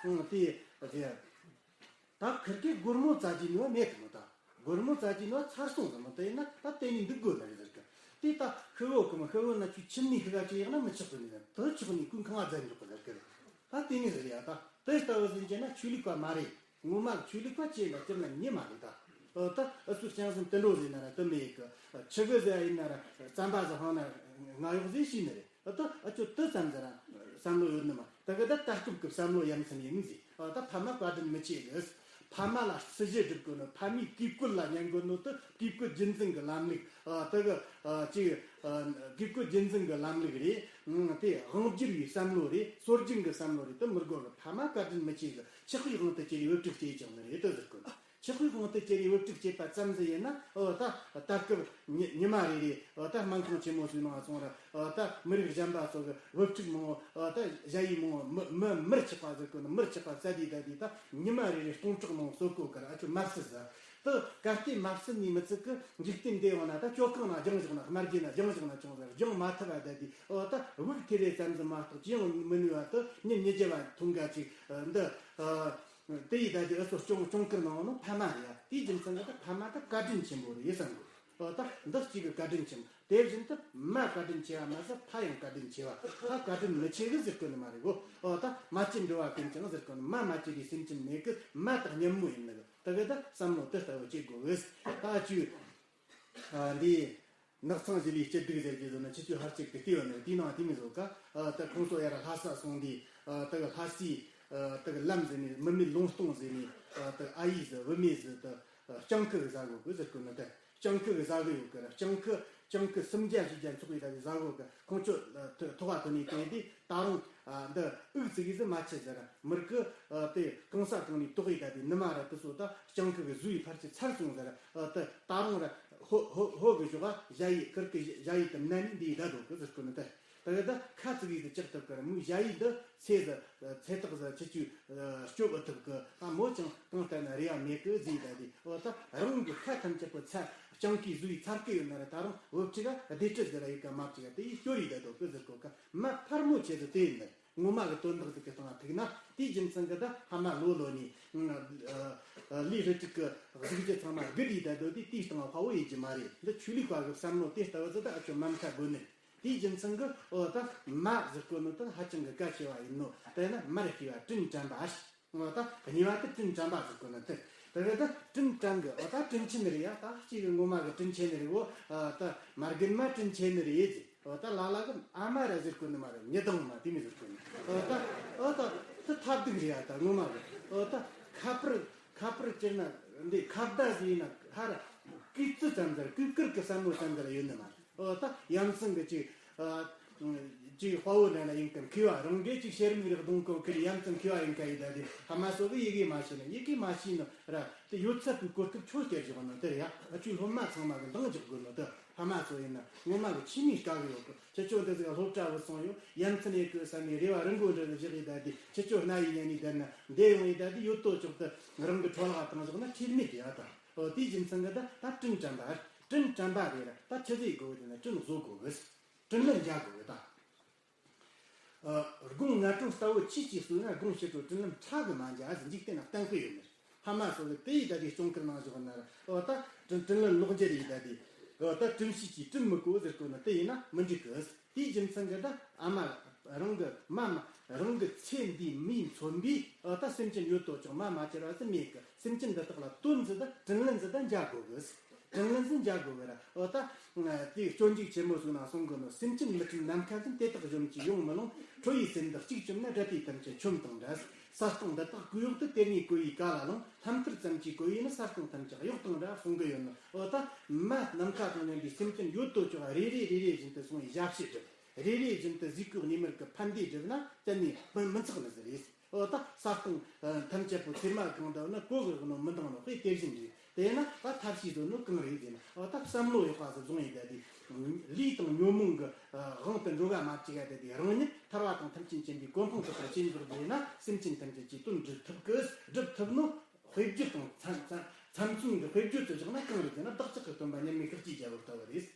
དེ་ཟེར། ད་ཁིར་གི་སྒོར་མོ་བཙལ་གྱི་ནི་བ་མེད་དུ་མོ། ད་སྒོར་མོ་བཙལ་གྱི་ནི་བ་ཚར་སོང་ཟེར་མོ། དེ་ཡིན་ན་ད་དེ་ནས་འདུག་དགོས་ནི་རེད་ཟེར་གི། དེ་ད་ཤི་གོ་གི་མོ། ཤི་གོ་ན་ཁྱོའི་ཁྱིམ་ནས་ཤི་ག་ཅི་ཡག་ན་མི་ཆོག་གི་ནི་ཟེར། དེ་ཆོག་ནི་ཁོའི་ཁང་བ་བཙལ་འཇོག་གི་ཟེར་གི་རེད། ད་དེ་ནས་ཟེར་ཡ། ད་དེ་ལྟ་བུ་ཟིན་གྱི་ན་ཆོས་ལུགས་པ་མ་རེད། ངོ་མ་ཆོས་ལུགས་པ་བྱས་ན་སྤྱིར་ན་མྱི་མ་རེད་ད། ཨོ་ད་ཨུ་ཚོ་སྤྱང་གཟན་དུད་འགྲོ་ཟེར་ན་ར་དུ་མེད་གི། ཆི་གི་ཟེར་ཡིན་ན་ར་རྩམ་པ་ཟ་ཧང་ན་ང་གཡོག་ཟེར་ཤེས་ནི་རེད། ཨོ་ད་ཨ་ཅོ་དུ་ཙམ་ཟེར་ར་བསམ་བློ་ཡོད་ནི་མ། ད་གི་ད་ལྟ་སྐབས་ཀྱི་བསམ་བློ་ཡ་མཚན་ཡིན་ཟེར། ཨོ་ད་ཕ་མ་བཀའ་དྲིན་མི་ཆེ་གི། ཕ་མ་ལ་སྲི་ཞུ་སྒྲུབ་དགོས་ནི། ཕ་མའི་གུས་བཀུར་ལ་ཉན་དགོས་ནི་དུ་གུས་བཀུར་རྒྱུན་འཛིན་གི་ལམ་ལུགས། ཨོ་ད་གི་ཅིག་གུས་བཀུར་རྒྱུན་འཛིན་གི་ལམ་ལུགས་རེད། དེ་དབང་བསྒྱུར་བའི་བསམ་བློ་རེད། སྲོལ་རྒྱུན་གི་བསམ་བློ་རེད། དུ་མི་དགོས་གི། ཕ་མ་བཀའ་དྲིན་མི་ཆེ་གི། ཆགས་པའི་དབང་དུ་གྱུར་བའི་བུ་ཕྲུག་སྐྱེས་ཀྱང་ནི་རེད་དོ་ཟེར་གོ། ཆགས་པའི་དབང་དུ་གྱུར་བའི་བུ་ཕྲུག་སྐྱེས་པ་ཙམ་ཟིག་ཡིན་ན། ཨོ་ད་ད་སྐབས་ཉི་ཉི་མ་རེ་རེ། ཨོ་ད་སྨན་ཁང་ཆེན་མོ་ཟིག་ནང་སོང་ར། ཨོ་ད་མི་རིགས་གཞན་པ་ཚོ་གི་བུ་ཕྲུག་མང་བོ། ཨོ་ད་ཞ་ཡི་མང་བོ་མི་མི་མིར་ཆགས་པ་ཟེར་གོ་ནི། མིར་ཆགས་པ་ཟ་དུས་ད་དུས་ད་ཉི་མ་རེ་རེ་སྟོང་ཕྲག་མང་བོ་གསོད་གོ་གི་ར། ཨ་ཅོ་མ་བསད་ཟ། དུ་གལ་ཏེ་མ་བསད་ནི་མི་ཚིག་གི། འཇིག་རྟེན་འདི་ཡོང་ན་ད་ཅོ་གང་ན་སྦྱང་བཞག་ན། དམར་རྗེ་ན་སྦྱང་བཞག་ན་ཆུང་ཟེར། སྦྱང་མ་ཐུབ་པ་ད་དུས། ཨོ་ད་དབུགས་ཐེ་རེ་ཙམ་ཟིག་མ་གཏོགས་ཅི་ཡང་མི་ནུས་པ། དུ་ཉིན་ཉི་བརྒྱ་བ་ཐུང་ག་ཅིག་འདི། དེ་ཡི་ད་དེ་ཨུ་ཚོ་སྐྱོང་སྐྱོང་ཁུར་གནང་ནོ་ཕ་མ་རེད་ཡ། དེའི་རྒྱུ་མཚན་གྱིས་ད་ཕ་མ་ད་བཀའ་དྲིན་ཆེན་པོ་རེད་བསམ་དགོས། ཨོ་ད་འདི་གཅིག་གི་བཀའ་དྲིན་ཆེན་པོ། དེ་བཞིན་དུ་མ་བཀའ་དྲིན་ཆེ་བ་མ་ཟད་ཕ་ཡང་བཀའ་དྲིན་ཆེ་བ། ཕ་བཀའ་དྲིན་མི་ཆེ་གི་ཟེར་གོ་ནི་མ་རེད་གོ། ཨོ་ད་མ་སྐྱེས་འགྲོ་བ་ཀུན་ཀྱང་ཟེར་གོ་ནི། མ་མ་སྐྱེས་པའི་སེམས་ཅན་མེད་གི། མ་དག་ཉམས་མོ་ཡིན་ནི་གི། ད་གི་ད་བསམ་བློ་དེ་ལྟ་བུ་བྱེད་དགོས་གི། ད་ཅུ། འདི། ནགས་ཚང་བཞི་ལས་སྐྱིད་སྡུག་ཟེར་གྱི་ཟེར་ན་ཁྱེད་ཚོས་ཧར་ཅིག་གི་བལྟས་ཡོད་ནི། དེའི་ནང་དེ་མི་བཟོ་ཀ། ད་ཁོང་ཚོ་ཡར་ལྷ་ས་སོང་དུས། ད་གི་ལྷ་སའི། ད་གི་ལམ་ཟེར་ནས། མི་མེད་ལུང་སྟོང་ཟེར་ནས། ད་ཨ་ཡེ་ཟེར། བུད་མེད་ཟེར། ད་སྤྱང་ཁུ་གི་ཟ་གོ་གི་ཟེར་གོ་ནི། ད་སྤྱང་ཁུ་གི་ཟ་གི་ཡོད་གི་ར། སྤྱང་ཁུ་སྤྱང་ཁུ་སུམ་བརྒྱ་བཞི་བརྒྱ་འཚོགས་ཡི་ད་གི་ཟ་གོ་གི། ཁོང་ཚོ་ཐོག་ག་ཐོན་ནས་བསྟན་དུས། ད་རུང་འདི་དབུགས་ཙི་གེ་ཟིག་མ་ཆད་ཟེར། མི་རིགས་དེ་གང་ས་གང་ནས་དོགས་ཡི་ད་དེ་ནུ་མ་ར་དེ་ཚོ་ད་སྤྱང་ཀི་གི་བཟོ་ཡི་ཕར་ཆེ་ཚར་སོང་ཟེར། དེ་ད་རུང་ར་ཧོ་ཧོ་ཧོ་གི་ཞོག་ག་ཞ་ཡི་ཀིར་ཀི་ཞ་ཡི་དེ་མནན་ནས་འདི་ཡི་ད་དོ་གི་ཟེར་གོ་ནི། དེ་དེ་གི་ད་ཁ་ཙི་གེ་ཟིག་ལྕག་ཐུབ་གི་ར། མོའི་ཞ་ཡི་འདི་ཚེ་ཟིག་ཚེ་ཐག་ཟིག་ཁྱེད་ཆོས་སྐྱོབ་ཨེ་ཐུབ་གི། ད་མོ་ཅང་གང་ལྟར་ན་རེ་བ་མེད་གི་ཟེར་ཡི་ད་དེ། འོ་ད་རང་གི་ཁ་ཐམས་ཅད་པོ་ཚ་སྤྱང་ཀིས་བཟོ་ཡི་ཚར་གི་ཡོད་ན་ར། ད་རུང་བུ་ཕྲུག་ག་བདེ་སྤྲོད་ཟེར་ར་ཡི་ག་མ་བྱེད་ག་དེ་ཡི་སྐྱོར་ཡི་ད་དོ་གི་ཟེར་གོ་ག། མ་ཕར་མོ་ཆེ་ཟིག་དེ་ཡིན་ནི། ངོ་མ་གི་དོན་དག་ཟིག་གི་སྟེང་ལ་ཐུག་ན། དེའི་རྒྱུ་མཚན་གི་ད་ཕ་མ་ལོ་ལོ་ནས་ལས་རི་ཅིག་གི་གཟུགས་གཞི་ཚང་མ་སྒུལ་ཡི་ད་དོ་དེ། དེའི་སྟེང་ལ་དཔའ་བོ་ཡིན་གྱི་མ་རེད། འདི་ཆོས་ལུགས་པ་གི་བསམ་བློ་དེ་ལྟ་བུ་ཟིག་ད་ཨ་ཆོ་མ་མཁའ་དགོས་ནི། དེའི་རྒྱུ་མཚན་གི་འོ་ད་མ་ཟེར་གོ་ནོ་ད་ཧ་ཅང་གི་གལ་ཆེ་བ་ཡིན་ནོ། དེ་ན་མར་ཤེས་པ་དྲིན་དྲན་པ། འོ་ད་གཉིས་པ་དེ་དྲིན་དྲན་པ་ཟེར་གོ་ནོ་དེ། དེ་གི་ད་དྲིན་དྲན་གི། འོ་ད་དྲིན་ཆེ་ནི་རེད་ཡ། ད་གཅིག་གི་ངོ་མ་གི་དྲིན་ཆེ་ནི་རེད། འོ་ད་མ་རྒན་མ་དྲིན་ཆེ་ནི་རེད་ཟེར། འོ་ད་ལ་ལ་གི་ཨ་མ་ར་ཟེར་གོ་ནི་མ་རེད། མྱི་དང་མ་དེ་མི་ཟེར་གོ་ནི། འོ་ད་འོ་ད་དེ་ཐབས་སྡུག་རེད་ཡ། ད་ངོ་མ་གི་འོ་ད་ཁ་པར་ཁ་པར་སྤྱིར་ན་འདི་ཁ་བརྡ་ཟེར་ན་ཧ་ར་གུས་བརྩི་ཙམ་ཟེར། གུས་བཀུར་གི་བསམ་བློ་ཙམ་ཟེར་ཡོད་ནི་མ་རེད། འོ་ད་ཡ་མཚན་གི་ཅིག་ཨ་ཅིག་དཔའ་བོ་འདྲ་ན་ཡིན་གམ། མཁས་པ་རང་གིས་ཅིག་ཤེས་རིག་རིག་གདོང་གོ་ཁེར་ཡ་མཚན་མཁས་པ་ཡིན་ཁ་ཡི་ད་དེ་ཕ་མ་སོགས་གི་ཡི་གེ་མ་ཤེས་ན། ཡི་གེ་མ་ཤེས་ན་ར་དེ་ཡོད་ཚད་པའི་གོ་སྐབས་ཆོག་སྐྱེལ་བཞག་ནོ་དེ་རེད་ཡ། ཨ་ཆོས་སློབ་མ་ཚང་མ་གི་འདང་རྒྱག་དགོས་ནོ་དེ། ཕ་མ་ཚོ་ཡིན་ན་ངོ་མ་གི་ཆི་མོ་དཀའ་གི་ཡོད་གི། ཁྱེད་ཆོ་འདི་ཟིག་སློབ་གྲྭ་བུད་སོང་ཡོད། ཡ་མཚན་ཡེ་གི་བསམ་ནས་རེ་བ་རི་མགོ་འདྲ་ནས་བཞག་ཡི་ད་དེ། ཁྱེད་ཆོ་སྣ་ཡི་ཉན་ནི་ད་ན་འདས་ཡོང་ཡི་ད་དེ་ཡོད་དོ་ཅོག་ཏུ་རང་གི་འཕྲོ་བརླག་བཏང་བཞག་ན་ཁྲེལ་མེད་དེ་ཡ། ད་འོ་དེའི་རྒྱུ་མཚན་གི་ད་ད་དྲིན་དྲན་པ། དྲིན་དྲན་པ་རེད་ར། ད་ཆི་ཟིག་དགོས་གི་ཟེར་ན་དྲིན་གཟོ་དགོས་གི། དྲིན་ལན་འཇལ་དགོས་གི་ད། ཨ། དགུང་ངན་སྤྲོ་ལྟ་བུ་ཆོས་ཀྱི་སྲོལ་ན། དགུང་ཕྱི་དྲོ་དྲིན་ལན་ཕྲ་གི་མ་འཇལ་ཟེར། འཇིག་རྟེན་ན་གཏན་འཁེལ་ཡོད་ནི་རེད། ཕ་མ་སོགས་ཀྱིས་དེ་ཡི་ད་དེ་སྐྱོང་ཁུར་གནང་བཞག་ན་ར། འོ་ད་དྲིན་དྲིན་ལན་ལོག་འཇལ་ཡི་ད་དེ། འོ་ད་དྲིན་ཤེས་ཀྱིས་དྲིན་མི་གོ་ཟེར་གོ་ན་དེ་ཡིན་ན་མི་འགྲིག་གི། དེའི་རྒྱུ་མཚན་གྱིས་ད་ཨ་མ་རང་གི་མ་མ་རང་གི་ཚེ་འདིའི་མིས་མཚོན་པའི། འོ་ད་སེམས་ཅན་ཡོད་དོ་ཅོག་མ་མ་བཅར་བ་ཟིག་མེད་གི། སེམས་ཅན་འདི་དག་ལ་དོན་ཟིག་ད་དྲིན་ལན་ཟིག་ད་འཇལ་དགོས་གི། དྲིན་ལན་ཟིག་འཇལ་དགོས་གི་ར། འོ་ད་དེ་སྤྱོད་འཇུག་ཆེན་མོ་ཟིག་ནང་གསུང་གི་ནོ། སེམས་ཅན་མི་དྲན་ནམ་མཁའ་ཟིན། དེ་དག་གཞོམ་གྱིས་ཡོང་མི་ལང་། ཁྲོ་བོའི་སེམས་འདི་གཅིག་བཅོམ་ན། དགྲ་སྡེའི་ཐམས་ཅད་ཆོམ་དང་འདྲ། ས་སྟེང་འདི་དག་གོས་འོག་ཏུ། དེ་སྔའི་གོས་ཡིས་ག་ལ་བླངས། ལྷམ་ཐར་ཙམ་གྱིས་གོས་ཡིན་ན། ས་སྟེང་ཐམས་ཅད་གཡོགས་དང་འདྲ་གསུང་གི་ཡོད་ནོ། འོ་ད་མ་ནམ་མཁའ་དང་མཉམ་པའི་སེམས་ཅན་ཡོད་དོ་ཅོག་རེ་རེ་རེ་རེ་བཞིན་དུ་སོང་བའི་ཞབས་ཕྱི་སྒྲུབ། རེ་རེ་བཞིན་དུ་གཟིགས་སྐོར་ཉི་མར་གི་ཕན་བདེ་བསྒྲུབས་ན་གཏན་ནས་མི་མི་ཚེགས་ནི་ཟིག་རེད། འོ་ད་ས་སྟེང་ཐམས་ཅད་པོ་ཚེར་མ་གང་འདྲ་ན་གོས་གི་ནོ་མི་འདང་ནོ་དཔེ་དེ་བཞིན་རེད། དེས་ན་ད་ཐབས་ཤེས་བཟོ་ནོ་གང་རེད་ཟེར་ན། འོ་ད་བསམ་བློ་ཡག་པ་ཟིག་བཟུང་ཡི་ད་དེ། ལུས་དང་ཉོན་མོངས་ཀྱི་དབང་དུ་འགྲོ་ག་མ་བཅུག་ག་ད་དེ། རང་ཉིད་ཐར་བ་དང་ཐམས་ཅད་མཁྱེན་པའི་གོ་འཕང་ཐོབ་པར་བྱེད་འཇུག་དགོས་ན། སེམས་ཅན་ཐམས་ཅད་ཀྱི་དོན་སྒྲུབ་ཐུབ་གི། སྒྲུབ་ཐུབ་ནོ་དཔེ་བརྗོད་དང་མཚམས་མཚམས་མཚམས་མཚོན་གྱི་དཔེ་བརྗོད་དུ་བཞག་ན་གང་རེད་ཟེར་ན། བདག་ཅག་གི་སྟོན་པ་མཉམ་མེད་ཤཱཀྱའི་རྒྱལ་པོ་ལྟ་བུ་རེད།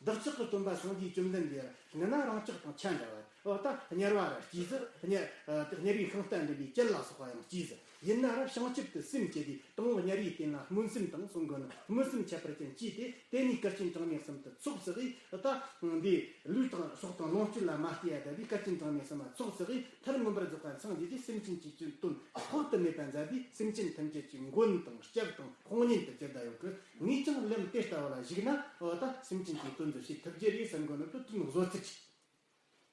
བདག་ཅག་གི་སྟོན་པ་སངས་རྒྱས་བཅོམ་ལྡན་འདས་ཡིན་ན་རང་ཅག་དང་ཆ་འདྲ་བ། འོ་ད་དམྱལ་བ་ར་སྐྱེས་ཟིག། དམྱལ་དམྱལ་བའི་ཤིང་རྟ་འདྲེན་པའི་བྱད་ལ་སོགས་པ་ཡང་སྐྱེས་ཟིག། ཡིན་ན་ར་བྱང་ཆུབ་ཏུ་སེམས་བསྐྱེད་དེ། དང་པོ་དམྱལ་བའི་རྟེན་ལ་སྨོན་སེམས་དང་གསུང་གི་ནོ། སྨོན་སེམས་ཁྱད་པར་ཅན་བསྐྱེད་དེ། དེ་ནས་བསྐལ་ཆེན་གྲངས་མེད་གསུམ་དུ་ཚོགས་བསགས་ཡི། ད་འདི་ལུས་དང་སྲོག་དང་ལོངས་སྤྱོད་ལ་མ་ལྟོས་ཡ་ད་དེ་བསྐལ་ཆེན་གྲངས་མེད་གསུམ་ལ་ཚོགས་བསགས་ཡི། མཐར་མངོན་པར་རྫོགས་པ་སངས་རྒྱས་ཀྱིས་སེམས་ཅན་གྱི་དོན་དཔག་ཏུ་མེད་པ་མཛད་དེ། སེམས་ཅན་ཐམས་ཅད་ཀྱི་མགོན་དང་སྐྱབས་དང་དཔུང་གཉེན་དུ་གྱུར་ད་ཡོད་གི། ངས་ཀྱང་ལམ་དེ་ལྟ་བུ་ལ་ཞུགས་ན། འོ་ད་སེམས་ཅན་གྱི་དོན་དུ་བྱེད་ཐུབ་རྒྱུ་རེད་བསམ་གོ་ནོ་དེ་དྲིན་གཟོ་ཚུལ་གྱི།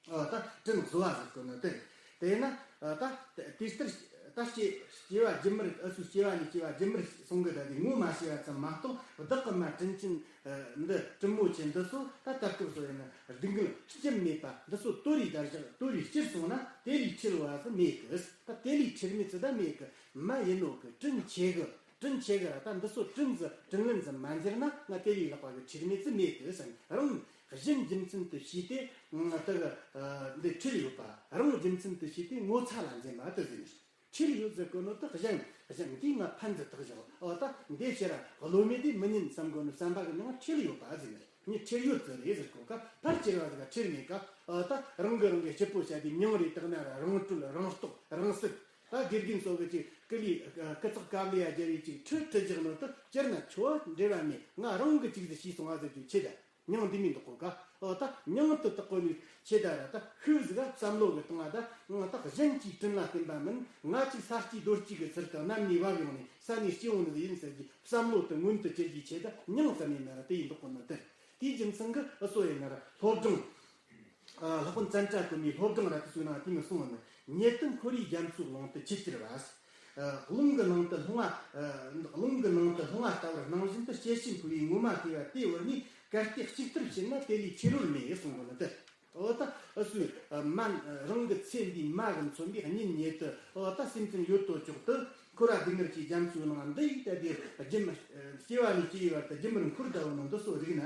འོ་ད་དྲིན་གཟོ་བ་ཟེར་གོ་ནོ་དེ། དེས་ན་ད་དེ་ལྟར་ད་སྐྱེ་སྐྱེ་བ་རྒྱུན་མར། ཨ་སུ་སྐྱེ་བ་ནས་སྐྱེ་བ་རྒྱུན་མར་གསུང་གི། ད་དེ་ངོ་མ་ཤེས་པ་ཙམ་མ་གཏོགས། བདག་གི་མ་དྲིན་ཅན་འདི། དྲིན་མོ་ཆེ་འདི་ཚོ་ད་ད་སྐབས་སུ་ཡིན་ན་སྡུག་བསྔལ་སྐྱིད་མེད་པ་འདི་ཚོ་དོར་རེ་ད་བཞག། དོར་རེ་སྤྱིར་སོང་ན་དེ་ལས་ཁྲེལ་བ་ཟིག་མེད་གི། ད་དེ་ལས་ཁྲེལ་མེད་ཚུལ་ད་མེད་གི། མ་ཡིན་ནོ་གི། དྲིན་ཆེ་གི། དྲིན་ཆེ་གི་ར། ད་འདི་ཚོ་དྲིན་ཟིག་དྲིན་ལན་ཟིག་མ་འཇལ་ན། ང་དེ་ལས་ལྷག་པ་གི་ཁྲེལ་མེད་ཚུལ་མེད་གི་བསམ། རང་གཞན་རྒྱུ་མཚན་དུ་བྱས་ཏེ་ད་གི་འདི་ཁྲེལ་ཡོད་པ། རང་རྒྱུ་མཚན་དུ་བྱས་ཏེ་ངོ་ཚ་ལ་འཛེམ་པ་དེ་ཟེར་ནི། ཁྲེལ་ཡོད་ཟེར་གོ་ནོ་དེ་གཞན་གཞན་འདིས་ང་ཕན་ཟིག་ཐོགས་བཞག། འོ་ད་འདི་ཕྱིར་ར་བློ་མེད་དེ་མི་ཉན་བསམ་གོ་ནོ་བསམ་པ་གི་ནང་ཁྲེལ་ཡོད་པ་ཟེར་ནི། ངས་ཁྲེལ་ཡོད་ཟེར་རེད་ཟེར་གོ་ཀ། ཕར་ཁྱེར་བ་ཟིག་ཁྲེལ་མེད་ཀ། འོ་ད་རང་གི་རང་གི་སྐྱིད་པོ་བྱ་དེ། མྱིང་རེ་བཏགས་ན་ར་རང་སྤྲོད་རང་ལྟོགས་རང་སྲེད། ད་དགེ་རྒན་སོགས་ཀྱི་ཅིག་ཀི་ལི་ཀི་ཚག་ཀ་ལི་ཡ་རྒྱལ་བའི་ཅིག་ཁྲི་ཁྲི་རྒྱག་ནོ་དེ་ཅིར་ན་ཆོ་འབྲེལ་བ་མེད། ང་རང་གི་ཅིག་ཟིག་ཤེས་སོང་བ་ཟེར་རྒྱུ་ཆེ་ད། མྱིང་འདི་མི་འདོགས་གོ་ཀ། འོ་ད་མྱིང་དུ་བཏགས་གོ་ནི་ཆེ་ད་ར། ད་ཤུགས་ཟིག་བསམ་བློ་གི་བཏང་བ་ད། ང་ད་གཞན་གྱི་དྲིན་ལ་བརྟེན་པ་མིན། ང་ཅིག་ས་སྐྱིད་རྡོ་སྐྱིད་གི་ཚུལ་དུ་གནམ་ནས་བབས་ཡོང་ནས་ས་ནས་སྐྱེ་འོང་ནི་ཡིན་ཟེར་གྱི་བསམ་བློ་དེ་མངོན་དུ་གྱུར་རྒྱུ་ཆེ་ད། མྱིང་ཙམ་ཡིན་ན་ར་དེ་ཡིན་འདོགས་གོ་ནི་དེ། དེའི་རྒྱུ་མཚན་གྱིས་ཨུ་སོ་ཡིན་ན་ར་སློབ་སྦྱོང་། ཨ། སློབ་དཔོན་ཙན་དྲ་གོ་མིའི་སློབ་སྦྱོང་ར་དེ་ཚོའི་ནང་དེ་མི་གསུངས་ནི། ཉེ་དུ་འཁོར་བའི་རྒྱ་མཚོའི་ཀླུང་དུ་ཆུ་གྱུར་བ། ཨ། རླུང་གི་ནང་དུ་ལྷུང་བ། ཨ། རླུང་གི་ནང་དུ་ལྷུང་བ་ལྟ་བུར་སྣང་བཞིན་དུ་སྐྱེ་ཤི་འཕོ་བའི་ངོ་མ་ཤེས་པ་དེ་བོར་ནས། གལ་ཏེ་གཅིག་ལྟར་བྱས་ན་དེ་ལས་ཁྲེལ་ཡོད་མེད་གསུངས་པ་ནི་དེ། འོ་ད་ཨུ་སུའི་མ་རང་གི་ཚེ་འདིའི་མ་གིས་མཚོན་པའི་གཉེན་ཉེ་དུ། འོ་ད་སེམས་ཅན་ཡོད་དོ་ཅོག་ཏུ་འཁོར་བ་སྡུག་བསྔལ་གྱི་རྒྱ་མཚོའི་ནང་འདི་ཡི་ད་དེ་རྒྱུན། སྐྱེ་བ་ནས་སྐྱེ་བའི་བར་དུ་རྒྱུན་མར་འཁོར་ད་བོ་ནི་འདི་ཚོ་རིག་ན།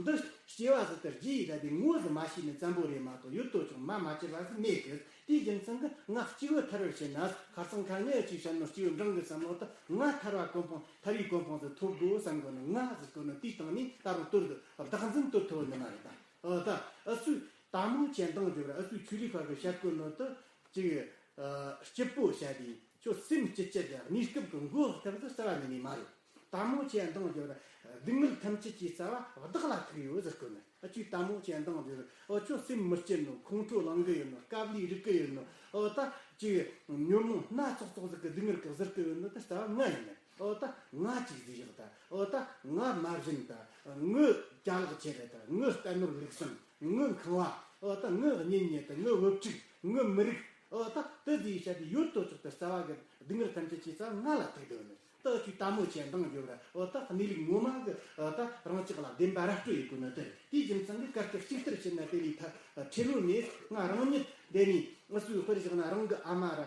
འདི་སྐྱེ་བ་ཟིག་ལྟར་རྒྱུ་ཡི་ད་དེ་ངོ་ཟིག་མ་ཤེས་ནི་ཙམ་པོ་རེད་མ་གཏོགས། ཡོད་དོ་ཅོག་མ་མ་གྱུར་བ་ཟིག་མེད་གི། དེའི་རྒྱུ་མཚན་གྱིས་ང་སྐྱེ་བོ་ཐར་བར་བྱེད་ན། ཁ་སང་ཁ་ཉིན་ཅིག་བཤད་ནོ་སྐྱེ་བོ་འབྲིང་གི་བསམ་བློ་དེ། ང་ཐར་བ་གོ་འཕང་ཐར་བའི་གོ་འཕང་ཟིག་ཐོབ་དགོས་བསམ་གོ་ནི། ང་ཟེར་གོ་ནི་དེའི་སྟེང་ནས་ད་རུང་དོར་གི། བདག་འཛིན་དོར་ཐུབ་ནི་མ་རེད་ད། འོ་ད་ཨུ་སུའི་དལ་མོ་ཆེ་འདང་རྒྱོབ་ར། ཨུ་སུའི་ཆོས་ལུགས་པ་གིས་བཤད་གོ་ནོ་དེ་ཅིག་ཨ། སྐྱིད་པོ་བྱ་དེ་ཁྱོད་སེམས་སྐྱིད་ཅེས་དེ་གནས་སྐབས་ཀྱི་མགོ་ཐག་ཏུ་རྩ་བ་ནས་ནས་མ་རེད། དལ་མོ་ཆེ་འདང་རྒྱོབ་ར། སྡུག་བསྔལ་ཐམས་ཅད་ཀྱི་རྩ་བ་བདག་ལ་ཐུག་ཡོད་ཟེར་གོ་ནི། ཨ། ཅིག་དལ་མོ་ཆེ་འདང་རྒྱོབ་ར། འོ་ཁྱོད་སེམས་མི་སྐྱིད་ནོ། ཁོང་ཁྲོ་ལངས་གི་ཡོད་ནོ། དཀའ་ལས་རིག་གི་ཡོད་ནོ། འོ་ད་ཅིག་ཉོན་མོངས་སྣ་ཚོགས་ཚོགས་ཟིག་གི་སྡུག་བསྔལ་གི་ཟུར་གི་ཡོད་ནོ་དེ་རྩ་བ་ང་ཡིན་ནི། འོ་ད་ང་ཅིག་ཟིག་བཞག་ད། འོ་ད་ང་མ་བྱིན་ད། ངའི་ཅ་ལག་ཆེ་རེད་ད། ངའི་རྟ་ནོར་ལུག་གསུམ། ངའི་ཁང་བ། འོ་ད་ངའི་གཉེན་ཉེ་དང་ངའི་བུ་ཕྲུག། ངའི་མི་རིགས། འོ་ད་དེ་ཟིག་བྱ་དེ་ཡོད་དོ་ཅོག་ཏུ་རྩ་བ་གི་སྡུག་བསྔལ་ཐམས་ཅད་ཀྱི་རྩ་བ་ང་ལ་ཐུག་དོ་ནི། ད་ཅིག་དལ་མོ་ཆེ་འདང་རྒྱོབ་ར། འོ་ད་གནས་ལུགས་ངོ་མ་གི། འོ་ད་རང་ཅག་ལ་བདེན་པ་ར་སྤྲོད་ཡོད་གོ་ནི་དེ། དེའི་རྒྱུ་མཚན་གྱིས་གལ་ཏེ་གཅིག་ལྟར་བྱས་ན་དེ་ལས་ཐ་ཁྲེལ་ཡོད་མེད། ང་རང་ཉིད་འདི་ནས་ཨུ་སུའི་དཔེར་བཞག་ན་རང་གི་ཨ་མ་ར།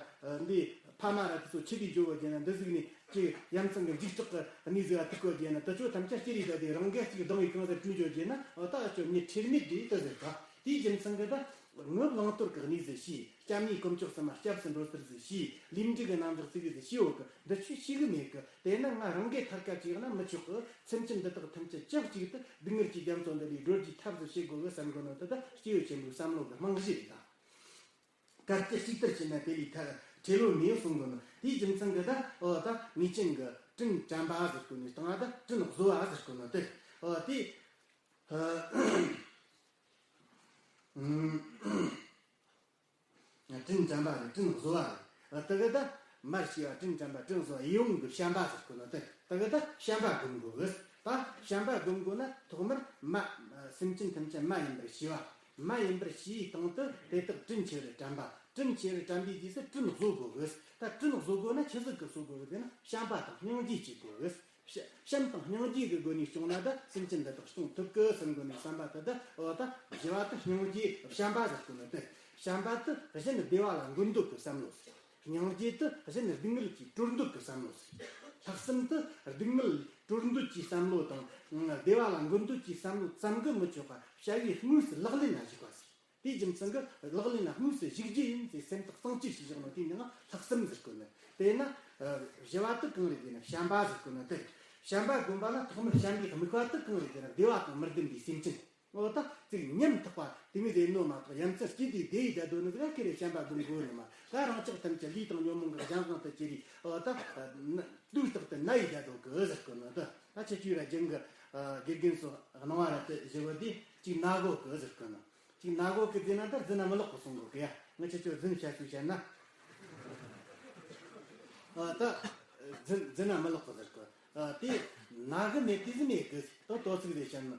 འདི་ཕ་མ་ར་དེ་ཚོ་ཁྱིམ་པའི་ཇོ་བོ་བརྒྱབ་ན། འདི་ཟིག་ནས་ཅིག་ཡ་མཚན་གི་འཇིགས་སྐྲག་གི་གནས་ཟིག་ཨ་ཐུག་གོ་བརྒྱབ་ན། དེ་ཚོ་ཐམས་ཅད་ཅི་རེད་ད། དེ་རང་ག་ཅིག་སྡང་བའི་གང་ཟེར་བསྐྲུན་ཇོ་བརྒྱབ་ན། འོ་ད་ཨ་ཅོ་ངས་ཁྲེལ་མེད་རེད་ད་ཟེར་ག། དེའི་རྒྱུ་མཚན་གྱིས་ད་ ངུ་བླང་དོར་གྱི་གནས་ཟིག་ཤེས། སྐྱབས་གནས་དཀོན་མཆོག་གསུམ་མ་སྐྱབས་སུ་འགྲོ་ཟེར་ཟིག་ཤེས། ལུས་འབྲེལ་གྱི་རྣམ་གཞག་ཟིག་གི་ཟིག་ཤེས་ཡོད་གི། འདི་ཆོས་ཤེས་གི་མེད་གི། དེས་ན་ང་རང་གི་ཐར་ཀ་བྱས་ན་མི་ཆོག་གི། སེམས་ཅན་འདི་དག་ཐམས་ཅད་ཆབས་ཅིག་ཏུ་སྡུག་བསྔལ་གྱི་རྒྱ་མཚོ་འདི་ལས་སྒྲོལ་རྒྱུའི་ཐབས་སུ་བྱེད་དགོས་གི་བསམ་དགོས་ནོ་དེ་ད་སྐྱེས་བུ་ཆེན་པོའི་བསམ་བློ་གི་རྨང་གཞི་རེད་ད། གལ་ཏེ་གཅིག་ལྟར་བྱས་ན་དེ་ལས་ཐར་བྲལ་ལོ་མེད་གསུང་གི་ནོ། དེའི་རྒྱུ་མཚན་གྱིས་ད་འོ་ད་ངེས་ཅན་གྱི་དྲིན་དྲན་པ་ཟེར་གོ་ནི་དང་ད་དྲིན་གཟོ་བ་ཟེར་གོ་ནོ་དེ། འོ་དེ། དྲིན་དྲན་པ་རེད། དྲིན་གཟོ་བ་རེད། དེ་གི་ད་མར་ཤེས་པ་དྲིན་དྲན་པ་དྲིན་གཟོ་བ་ཡིད་འོང་གི་བྱམས་པ་ཟེར་གོ་ནོ་དེ། དེ་གི་ད་བྱམས་པ་སྒོམ་དགོས་གི། ད་བྱམས་པ་སྒོམ་དགོས་ན་ཐོག་མར་མ། སེམས་ཅན་ཐམས་ཅད་མ་ཡིན་པར་ཤེས་པ། མ་ཡིན་པར་ཤེས་པའི་སྟེང་དུ་དེ་དག་དྲིན་ཆེ་བར་དྲན་པ། དྲིན་ཆེ་བར་དྲན་པའི་རྗེས་སུ་དྲིན་གཟོ་དགོས་གི། ད་དྲིན་གཟོ་དགོས་ན་ཆི་ཟིག་གི་གཟོ་དགོས་གི་ཟེར་ན་བྱམས་པ་དང་སྙིང་རྗེ་བྱེད་དགོས་གི། བྱམས་དང་སྙིང་རྗེ་གི་སྒོ་ནས་སྐྱོང་ན་ད་སེམས་ཅན་འདི་དག་སྐྱོང་ཐུབ་གི་བསམ་དགོས་ནས་བསམ་པ་དེ་ད་འོ་ད་བཞི་བ་དེ་སྙིང་རྗེ་བྱམས་པ་ཟེར་གོ་ནི་དེ། བྱམས་པ་དེ་གཞན་བདེ་བ་ལ་འགོད་འདོད་ཀྱི་བསམ་བློ་ཟེར། སྙིང་རྗེ་དེ་གཞན་སྡུག་བསྔལ་གྱི་གྲོལ་འདོད་ཀྱི་བསམ་བློ་ཟེར། ལྷག་བསམ་དེ་སྡུག་བསྔལ་གྲོལ་འདོད་ཀྱི་བསམ་བློ་དང་བདེ་བ་ལ་འགོད་འདོད་ཀྱི་བསམ་བློ་ཙམ་གྱིས་མི་ཆོག་པར་བྱ་བའི་དངོས་སུ་ལག་ལེན་ལ་འཇུག་པ་ཟེར། དེའི་རྒྱུ་མཚན་གྱིས་ལག་ལེན་ལ་དངོས་སུ་ཞུགས་རྒྱུ་ཡིན་ཟེར་སེམས་ཐག་གཙང་བཅད་བྱས་བཞག་ནོ་དེའི་མིང་ལ་ལྷག་བསམ་ཟེར་གོ་ནི། དེས་ན་བཞི་བ་དེ་གང་རེད་ཟེར་ན་བྱམས་པ་ཟེར་གོ་ནི་དེ། བྱམས་པ་སྒོམ་པ་ལ་ཐོག་མར་བྱམས་པའི་དམིགས་པ་དེ་གང་རེད་ཟེར་ན་བདེ་བ་དང་མི་ལྡན་པའི་སེམས་ཅན། འོ་ད་ཅིག་ཉམ་ཐག་པ་དེ་མོ་ཟིག་ཡིན་ནོ་མ་གཏོགས་ཡ་མཚན་སྐྱེས་དུས་བདེ་ཡི་བསྡད་དོ་ནི་ཟིག་ཁེ་རེ་བྱམས་པ་སྒོམ་དགོས་ནི་མ། ད་རང་ཅག་ཐམས་ཅད་ལུས་དང་ཉོན་མོངས་ཀྱི་གཞན་དབང་དུ་གྱུར་རེ་འོ་ད་དུས་རྟག་ཏུ་ན་ཡི་བསྡད་དོ་གི་ཟེར་གོ་ནི་དེ། ད་ཁྱེད་ཀྱིས་ར་རྒྱུན་གྱི་དགེ་རྒན་ཚོ་གནང་བ་ར་དེ་བཞི་བོ་དེ་གཅིག་ན་གོ་གི་ཟེར་གོ་ནི། གཅིག་ན་གོ་གི་ཟེར་ན་ད་རྫུན་ན་མི་ལོག་གི་གསུང་གོ་གི་ཡ། ངས་ཁྱེད་ཚོ་རྫུན་བཤད་ཚུལ་བཤད་ན། ཨ་ད་རྫུན་རྫུན་ན་མི་ལོག་གི་ཟེར་གོ། ཨ་དེ་ན་གི་མེད་དེ་ཟིན་མེད་གི་ད་དོ་ཚིག་རེ་བཤད་ན།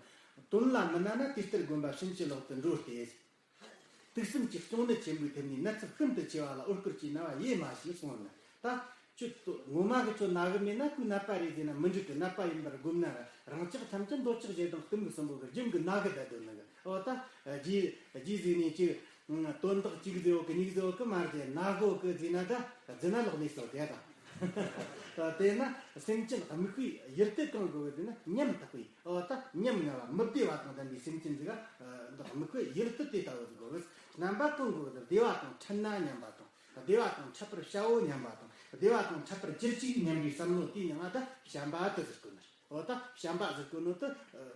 དོན་ལ་མི་གནས་ན་དེ་ལྟར་སྒོམ་པ་ཕྱིན་ཅི་ལོག་ཏུ་འགྲོ་སྟེ། དུག་གསུམ་གྱི་གཅོང་ནད་ཆེན་པོའི་ཐེབས་ནས་ནད་ཚབས་ཤིན་ཏུ་ཆེ་བ་ལ་འོ་སྐོལ་གྱི་རྣ་བ་ཡེ་མ་ཤེས་གསུངས་ནས་ད། ཁྱོད་ངོ་མ་གི་ཁྱོད་ན་གི་མེད་ན་ཁོས་ནད་པ་རེད་ཟེར་ན་མི་འགྲིག་གི། ནད་པ་ཡིན་པར་སྒོམ་ན་རང་ཅག་ཐམས་ཅད་འདོད་ཆགས་ཞེ་སྡང་གཏི་མུག་གསུམ་པོ་གི་རྒྱུན་གྱི་ན་གི་བསྡད་དོ་ནི་གི། འོ་ད་རྗེས་རྗེས་ཟིག་ནས་ཅིག་དོན་དག་གཅིག་ཟེར་བོ་གི་གཉིས་ཟེར་བོ་གི་མ་རེད། ན་གོ་གི་ཟེར་ན་ད་རྫུན་ན་ལོག་ནས་སོ་དེ་དང་། དེས་ན་སེམས་ཅན་དམིགས་པའི་ཡུལ་དེ་གང་དགོས་གི་ཟེར་ན་ཉམ་ཐག་པའི། འོ་ད་ཉམ་ང་བ་མི་བདེ་བ་དང་ལྡན་པའི་སེམས་ཅན་ཟིག་ག་འདི་དམིགས་པའི་ཡུལ་དུ་དེ་ལྟ་བུ་ཟིག་དགོས་གི། རྣམ་པ་གང་དགོས་གི་བདེ་བ་དང་འཕྲད་ན་ཉམ་པ་དང་། བདེ་བ་དང་འཕྲད་པར་བྱའོ་སྙམ་པ་དང་། བདེ་བ་དང་འཕྲད་པར་གྱུར་ཅིག་སྙམ་པའི་བསམ་བློ་དེའི་མིང་ང་ད་བྱམས་པ་དེ་ཟེར་གོ་ནི། འོ་ད་བྱམས་པ་ཟེར་གོ་ནོ་དེ་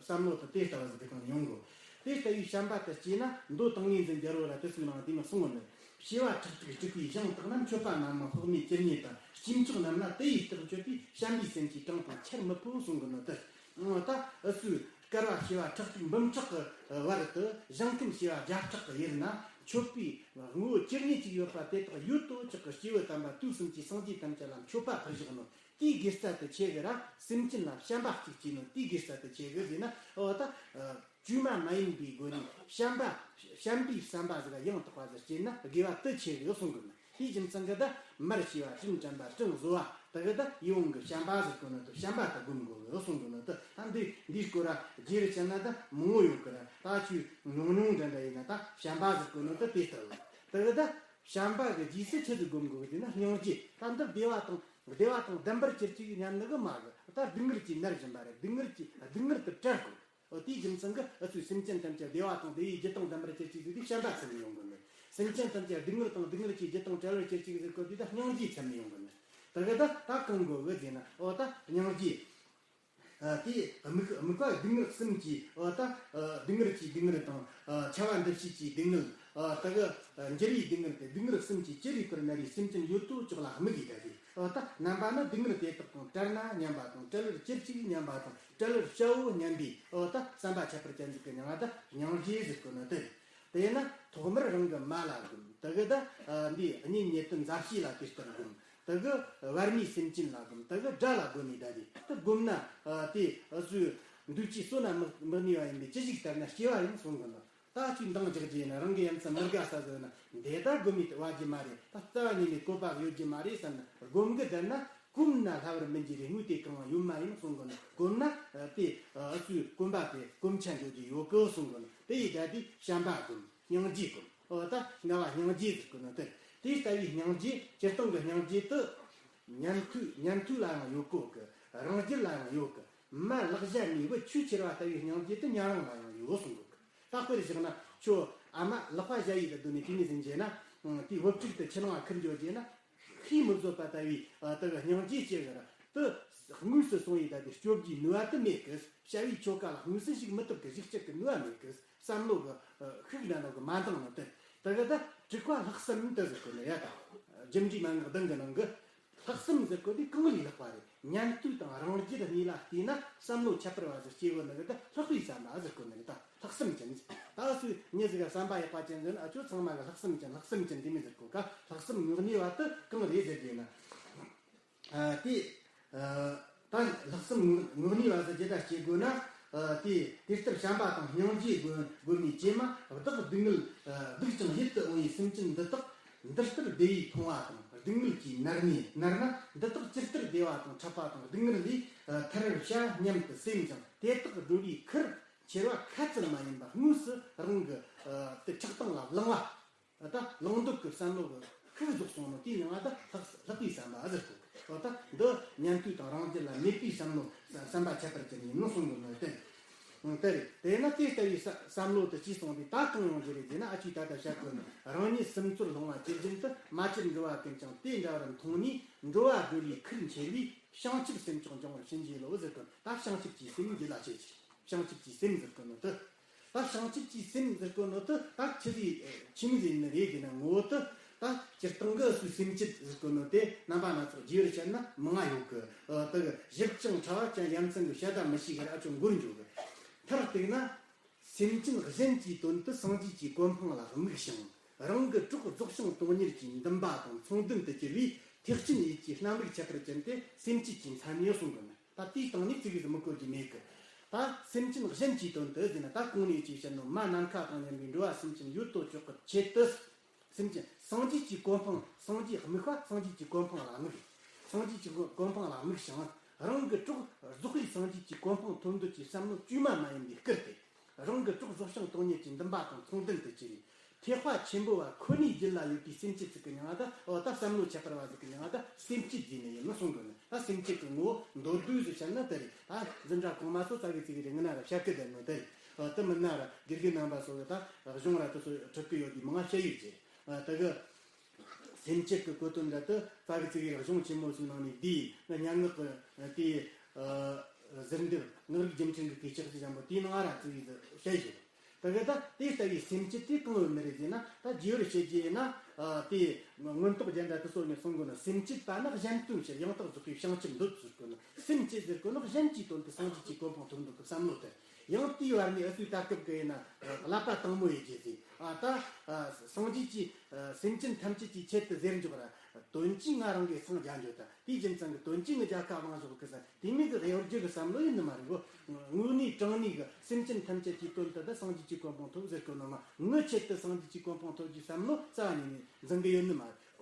བསམ་བློ་དེ་དེ་ལྟ་བུ་ཟིག་གི་སྟེང་ནས་ཡོང་དགོས། དེ་ལྟ་བུའི་བྱམས་པ་དེ་སྐྱེས་ན་མདོ་ཏིང་ངེ་འཛིན་རྒྱལ་པོ་ལ་དེ་ཚོའི་ནང་དེ་མི་གསུངས་ནི། བྱེ་བ་ཁྲག་ཁྲིག་དཀྲུགས་པའི་ཞིང་དག་ན་མཆོད་པ་རྣམས་ལ་དཔག་མེད་ཅི་སྙེད་དང་། དཀྱིལ་ཆོག་རྣམས་ལ་དེ་ཡི་རྟགས་བརྗོད་པས་བྱམས་པའི་སེམས་ཀྱིས་གྲངས་དང་ཆར་མི་ཕོད་གསུང་གི་ནོ་དེ། འོ་ད་འུ་ཚོའི་བསྐལ་པ་བྱེ་བ་ཁྲག་ཁྲིག་འབུམ་ཕྲག་གི་བར་དུ་ཞིང་ཁམས་བྱེ་བ་བརྒྱ་ཕྲག་གི་ཡུལ་ན་མཆོད་པའི་དངོས་པོ་ཅི་སྙེད་ཅིག་ཡོད་པ་དེ་དག་ཡོད་དོ་ཅོག་གི་སྐྱེས་བུ་དམ་པ་དུས་གསུམ་གྱི་སངས་རྒྱས་ཐམས་ཅད་ལ་མཆོད་པ་ཕུལ་བཞག་ནོ། དེའི་དགེ་རྩ་དེ་ཆེ་གི་ར། སེམས་ཅན་ལ་བྱམས་པ་གཅིག་བྱས་ནོ་དེའི་དགེ་རྩ་དེ་ཆེ་གི་ཟེར་ན། འོ་ད་བཅོས་མ་མ་ཡིན་པའི་སྒོ་ནས་བྱམས་པ། བྱམས་པའི་བསམ་པ་ཟིག་ཡང་དག་པ་ཟིག་སྐྱེས་ན་དགེ་བ་དེ་ཆེ་གི་གསུང་གི་ནི། དེའི་རྒྱུ་མཚན་གྱིས་ད་མར་ཤེས་པ་དྲིན་དྲན་པ་དྲིན་གཟོ་བ་དེ་གི་ད་ཡིད་འོང་གི་བྱམས་པ་ཟེར་གོ་ནི་དེ། བྱམས་པ་དེ་སྒོམ་དགོས་གི་གསུང་གི་ནི་དེ། ད་འདི་འདིའི་སྐོར་ར་རྗེས་རུ་བཤད་ན་ད་མང་བོ་ཡོད་གི་ར། ད་ཆོས་ཉུང་ཉུང་འདྲ་འདྲ་ཡིན་ན་ད་བྱམས་པ་ཟེར་གོ་ནི་དེ་དེ་ལྟ་བུ་དེ་གི་ད། བྱམས་པ་གི་རྗེས་སུ་ཆི་ཟིག་སྒོམ་དགོས་གི་ཟེར་ན་སྙིང་རྗེ། ད་འདི་བདེ་བ་དང་བདེ་བ་དང་ལྡན་པར་གྱུར་ཅིག་སྙམ་ནི་གི་མ་གི། ད་སྡུག་བསྔལ་གྱིས་མནར་བཞིན་པ་རེད། སྡུག་བསྔལ་གྱིས་སྡུག་བསྔལ་དུ་བྲལ་དགོས། འོ་དེའི་རྒྱུ་མཚན་གྱིས་འུ་ཚོའི་སེམས་ཅན་ཐམས་ཅད་བདེ་བ་དང་བདེ་བའི་རྒྱུ་དང་ལྡན་པར་གྱུར་ཅིག་ཟེར་དུས་བྱམས་པ་ཚིམ་ནས་ཡོང་དགོས་ནི། སེམས་ཅན་ཐམས་ཅད་སྡུག་བསྔལ་དང་སྡུག་བསྔལ་གྱི་རྒྱུ་དང་བྲལ་བར་གྱུར་ཅིག་ཟེར་དགོས་དུས་ད་སྙིང་རྗེ་ཚིམ་ནས་ཡོང་དགོས་ནི། དེ་གི་ད་ད་གང་དགོས་གི་ཟེར་ན་འོ་ད་སྙིང་རྗེ། ཨ་དེ་དམིགས་དམིགས་པ་སྡུག་བསྔལ་གསུམ་གྱི་འོ་ད་ཨ་སྡུག་བསྔལ་གྱི་སྡུག་བསྔལ་དང་། ཨ་ཆ་བ་འདི་ཕྱིས་ཀྱི་སྡུག་བསྔལ། ཨ་དེ་གི་ཨ་འགྱུར་བའི་སྡུག་བསྔལ་དེ། སྡུག་བསྔལ་གསུམ་གྱིས་ཅི་རིགས་པར་མནར་བའི་སེམས་ཅན་ཡོད་དོ་ཅོག་ལ་དམིགས་ཡོད་ད་དེ། འོ་ད་རྣམ་པ་ནི་སྡུག་བསྔལ་དེ་དག་དང་བྲལ་ན་སྙམ་པ་དང་། བྲལ་བར་གྱུར་ཅིག་སྙམ་པ་དང་། བྲལ་བར་བྱའོ་སྙམ་པའི་འོ་ད་བསམ་པ་ཁྱད་པར་ཅན་ཟིག་གི་མིང་ང་ད་སྙིང་རྗེ་ཟེར་གོ་ནི་དེ། དེས་ན་ཐོག་མར་རང་གི་མ་ལ་སྒོམ། དེ་གི་ད་ཨ་འདི་གཉེན་ཉེ་དུ་མཛའ་བཤེས་ལ་དེ་ལྟར་སྒོམ། དེ་གི་བར་མའི་སེམས་ཅན་ལ་སྒོམ། དེ་གི་དགྲ་ལ་སྒོམ་ནས་ད་དེ་དེ་སྒོམ་ན་ཨ་དེ་ཨ་ཚོས་འདུལ་བྱའི་བསོད་ནམས་མི་མི་ནུས་པ་ཡིན་པས་ཅི་ཞིག་ལྟར་ན་སྐྱེ་བ་ཡིན་གསུང་གི་འདུག་ད་ཅིག་འདང་རྒྱག་རྒྱུ་ཡིན་ན་རང་གི་ཡ་མཚན་མི་དགའ་ས་ཟིག་ན་འདི་ད་སྒོམ་མི་བ་རྒྱུ་མ་རེད། ད་རྩ་བ་ཉིད་ནས་བཀོད་པ་ཡོད་རྒྱུ་མ་རེད་བསམ་ན་སྒོམ་གི་བསྡད་ན། གོམས་ན་སླ་བར་མི་འགྱུར་རེ། དངོས་དེ་གང་བ་ཡོད་མ་ཡིན་གསུང་གི་ནོ། གོམས་ན་ཨ་དེ་ཨ་ཚོའི་གོམས་པ་དེ་གོམས་ཆ་འགྲོ་རྒྱུ་ཡོད་གི་གསུང་གི་ནོ། དེ་ཡི་ད་དེ་བྱམས་པ་སྒོམ། སྙིང་རྗེ་སྒོམ། འོ་ད་ང་བ་སྙིང་རྗེ་ཟེར་གི་ནོ། དེ་དེ་ལྟ་བུའི་སྙིང་རྗེ་སྤྱིར་བཏང་གི་སྙིང་རྗེ་དེ་ཉན་ཐོས་ཉན་ཐོས་ལ་ཡང་ཡོད་གོ་གི། རང་རྒྱུད་ལ་ཡང་ཡོད་གི། མ་ལག་བཞད་ནས་བུ་ཆོས་ཁྱེར་བ་ལྟ་བུའི་སྙིང་རྗེ་དེ་ཉན་རང་ལ་ཡང་ཡོད་གསུང་གི། ད་དཔེར་བཞག་ན་ཁྱོད་ ཨ་མ་ལག་པ་བཞར་ཡི་ད་དུ་ནས་དེ་ནས་ཟིན་རྗེས་ན། དེའི་བུ་ཕྲུག་དེ་ཆུ་ནང་ཁུར་འགྱོ་རྗེས་ན། ཤེས་མི་བཟོད་པ་ལྟ་བུའི་ཨ་དེ་གི་སྙིང་རྗེ་སྐྱེ་གི་ར། དེ་དངོས་སུ་སོང་ཡི་ད་དེ་སྐྱོབ་རྒྱུའི་ནུས་པ་དེ་མེད་གི། བྱ་བའི་ཆོ་ག་ལ་དངོས་སུ་ཞུགས་མི་ཐུབ་གི། ཞུགས་བྱེད་ཀྱི་ནུས་པ་མེད་གི། བསམ་བློ་གི་ཨ་ཤུགས་འདྲ་ནོ་གི་མ་འདང་ནོ་དེ། དེ་གི་ད་དྲུག་པ་ལྷག་བསམ་དེ་ཟེར་གོ་ནི་ཡ། ད་རྒྱུ་འབྲས་མན་ངག་ལྡན་གི་ནང་གི། ལྷག་བསམ་ཟེར་གོ་དེ་གང་ལས་ལྷག་པ་རེད། ཉན་ཐོས་དང་རང་རྒྱལ་གཉིས་ལ་བལྟས་ན་བསམ་བློ་ཁྱད་པར་བ་ཟིག་སྐྱེ་གོ་ནི་གི། ད་ལྷག་པའི་བསམ་པ་ཟེར་གོ་ནི་གི། ད་ལྷག་བསམ་ཅན། ད་སུ་མྱི་ཟིག་ག་བསམ་པ་ཡག་པ་ཅན་ཟེར་ན། ཨ་ཅོ་ཚང་མ་གི་ལྷག་བསམ་ཅན་ལྷག་བསམ་ཅན་དེ་མི་ཟེར་གོ་ག། ལྷག་བསམ་ངོགས་ནས་བ་དེ་གང་རེད་ཟེར་གྱི་ན། ཨ་དེ་ཨ་ད་ལྷག་བསམ་ངོགས་ནས་བ་ཟེར་གྱི་ད་སྐྱེ་དགོས་ན། ཨ་དེ་དེ་ལྟར་བྱམས་པ་དང་སྙིང་རྗེ་སྒོ་སྒོ་ནས་སྐྱེས་མ། བདག་སྡུག་བསྔལ་ཨ་སྡུག་ཅིང་ཡིད་དུ་འོང་བའི་སེམས་ཅན་འདི་དག་འདི་ལྟར་བདེ་བས་མཐོང་བ་དང་། སྡུག་བསྔལ་གྱིས་མནར་ནས་མནར་ན། འདི་དག་ཇི་ལྟར་བདེ་བ་དང་འཕྲད་པ་དང་། སྡུག་བསྔལ་ལས་ཨ་ཐར་བྱ་སྙམ་དུ་སེམས་ཀྱང་། དེ་དག་སྒྲོལ་བའི་ཁུར་ཆེ་བ་ཁ་ཙམ་མ་ཡིན་པར་དངོས་སུ་རང་གི་ཨ་དེ་ཕྲག་སྟེང་ལ་བླང་བ། ད་བླང་འདོད་ཀྱི་བསམ་བློ་གི་ཤུགས་རྫོགས་སོང་ནོ་དེའི་མིང་ང་ད་ལྷག་ལྷག་པའི་བསམ་པ་ཟེར་གོ། འོ་ད་འདི་ཉན་ཐོས་དང་རང་རྒྱལ་ལ་མེད་པའི་བསམ་བློ། བསམ་པ་ཁྱད་པར་ཅན་ཡིན་ནོ་གསུང་གི་ནོ་དེ། དེ་རེད། དེས་ན་དེ་ལྟ་བུའི་བསམ་བསམ་བློ་དེ་ཅིས་སོང་སྟེ་ད་གང་ཡོང་རྒྱུ་རེད་ཟེར་ན། ཨ་ཅིག་ད་ལྟ་བཤད་གོ་ནི། རང་ཉིད་སུམ་ཚོར་ལྷུང་བ་ཇི་བཞིན་དུ། མ་བཅིར་འགྲོ་བ་ཀུན་ཀྱང་དེ་འདྲ་བར་མཐོང་ནས། འགྲོ་བ་སྒྲོལ་བའི་ཁུར་ཆེ་བས། བྱང་ཆུབ་སེམས་མཆོག་འབྱུང་བར་བྱིན་གྱིས་རློབས་ཟེར་གོ། ད་བྱང་ཆུབ་ཀྱི་སེམས་རྒྱུད་ལ་སྐྱེ་ཅིག་བྱང་ཆུབ་ཀྱི་སེམས་ཟེར་གོ་ནོ་དེ། ད་བྱང་ཆུབ་ཀྱི་སེམས་ཟེར་གོ་ནོ་དེ་ད་ཆི་ཟིག་ཆི་མོ་ཟིག་ནི་རེད་ཟེར་ན། ངོ་བོ་དེ་ད་སྤྱིར་བཏང་གི་སུའི་སེམས་བསྐྱེད་ཟེར་གོ་ནོ་དེ་རྣམ་པ་སྣ་ཚོགས་རྒྱས་པར་བཤད་ན་མང་ང་ཡོད་གི། ཨ་དེ་གི་ཞིབ་ཅིང་ཕྲ་བ་ཅང་ཡ་མཚན་གི་བཤད་ད་མི་ཤེས་གི་ར། ཨ་ཅོ་མགོར་འཇོག་གི། མཐར་གཏུགས་ན། སེམས་ཅན་གཞན་གྱི་དོན་དུ་སངས་རྒྱས་ཀྱི་གོ་འཕང་ལ་དམིགས་ཤིང་། རང་གི་གྲོགས་རྫོགས་བྱང་དོན་གཉེར་གྱི་འདུན་པ་དང་མཚུངས་ལྡན་དུ་གྱུར་བས། ཐེག་ཆེན་ཡིད་ཀྱི་རྣམ་རིག་ཁྱད་པར་ཅན་དེ་སེམས་བསྐྱེད་ཀྱི་མཚན་ཉིད་གསུང་གི་མེད། ད་དེའི་སྟེང་ནས་ཙི་གེ་ཟིག་མི་བཀོལ་རྒྱུ་མེད་གི། ད་སེམས་ཅན་གཞན་གྱི་དོན་དུ་ཟེར་ན། ད་གོང་ནས་ཅིག་བཤད་ནོ་མ་ནམ་མཁའ་དང་མཉམ་པའི་འགྲོ་བ་སེམས་ཅན་ཡོད་དོ་ཅོག་གི་ཆེད་དུ། སེམས་ཅན་སངས་རྒྱས་ཀྱི་གོ་འཕང་། སངས་རྒྱས་དམིགས་པ་སངས་རྒྱས་ཀྱི་གོ་འཕང་ལ་དམིགས། སངས་རྒྱས་ཀྱི་གོ་གོ་འཕང་ལ་དམིགས་ཤིང་། རང་གི་གྲོགས་རྫོགས་པའི་སངས་རྒྱས་ཀྱི་གོ་འཕང་ཐོབ་འདོད་ཀྱི་བསམ་བློ་བཅོས་མ་མ་ཡིན་པའི་སྐུལ་ཏེ། རང་གི་གྲོགས་རྫོགས་བྱང་དོན་གཉེར་གྱི་འདུན་པ་དང་མཚུངས་ལྡན་དུ་གྱུར་བའི་ཐེག་པ་ཆེན་པོ་བ་ཁོ་ནའི་རྒྱུད་ལ་ཡོད་པའི་སེམས་བསྐྱེད་ཅིག་གི་མིང་ང་ད། འོ་ད་བསམ་བློ་ཁྱད་པར་བ་ཟིག་གི་མིང་ང་ད་སེམས་བསྐྱེད་ཟེར་ནི་ཡིན་ནོ་གསུང་གི་ནི། ད་སེམས་བསྐྱེད་ཀྱི་ངོ་བོ་མདོར་བསྡུས་སུ་བཤད་ན་དེ་རེད། ད་འཛིན་གྲྭ་གོང་མ་སོ་ཙ་གི་ཙི་གི་རེ་ངི་ན་ར་བཤད་གི་བསྡད་ནོ་དེ་རེད། འོ་དེ་མིན་ན་ར་དགེ་རྒན་རྣམ་པ་སོ་གི་ད་གཞུང་ར་དེ་སོ་ཁྲིད་གི་ཡོད་དེ་མང་ང་བཤད་ཡོད་ཀྱི། ཨ་དེ་གི་སེམས་བསྐྱེད་ཀྱི་གོ་དོན་འདྲ་དེ་ཙ་གི་ཙི་གི་ར་གཞུང་ཆེན་མོ་ཞིག་ནང་ནས་བསྡུས། ང་སྙན་ངག་གི་དེའི་ཨ་ཟུར་འདེབས་ངག་རིག་རྒྱུ་མཚན་གྱི་གུས་ཕྱག་ཅིག་ཅན་པོ་དེའི་ནང་ར་ཙི་གི་བཤད་ཞིག། དེ་གི་ད་དེ་ལྟ་བུའི་སེམས་བསྐྱེད་དེ་གང་ཡོད་ནི་རེད་ཟེར་ན། ད་རྒྱས་པར་བཤད་རྒྱུ་ཡིན་ན། ཨ་དེ་མངོན་རྟོགས་རྒྱན་འདྲ་དེ་སོ་ནས་གསུང་གོ་ནི། སེམས་བསྐྱེད་པ་ནི་གཞན་དོན་ཕྱིར། ཡང་དག་རྫོགས་པའི་བྱང་ཆུབ་འདོད་ཟེར་གོ་ནི། སེམས་བསྐྱེད་ཟེར་གོ་ནི་གཞན་གྱི་དོན་དུ་སངས་རྒྱས་ཀྱི་གོ་འཕང་ཐོབ་འདོད་ཀྱི་བསམ་བློ་དེ། ཡང་དེའི་བར་ནས་ཨ་སུའི་ད་སྐབས་ཀྱི་ཡིན་ན་བསླབ་པ་དང་མོ་ཡི་རྒྱུ་ཟེར། ཨ་ད་ཨ་སངས་རྒྱས་ཀྱིས་ཨ་སེམས་ཅན་ཐམས་ཅད་ཀྱི་ཆེད་དུ་ཟེར་འཇོག་ར། དོན་གྱིས་ང་རང་གི་སངས་རྒྱ་འཇོག་ད། དེའི་རྒྱུ་མཚན་གྱིས་དོན་གྱིས་ངི་རྒྱལ་ཁ་བླངས་བཞག་གི་ས་དེ་མིན་གྱི་གཡོ་སྒྱུ་གི་བསམ་བློ་ཡིན་ནི་མ་རེད་གོ། དངོས་གནས་དྲང་གནས་གི་སེམས་ཅན་ཐམས་ཅད་ཀྱི་དོན་དུ་ད་སངས་རྒྱས་ཀྱི་གོ་འཕང་ཐོབ་ཟེར་གོ་ནི་མ། ངི་ཆེད་དུ་སངས་རྒྱས་ཀྱི་གོ་འཕང་ཐོབ་རྒྱུའི་བསམ་བློ་རྩ་བ་ནས་ནས་འཛིན་གི་ཡོད་ནི་མ་རེད།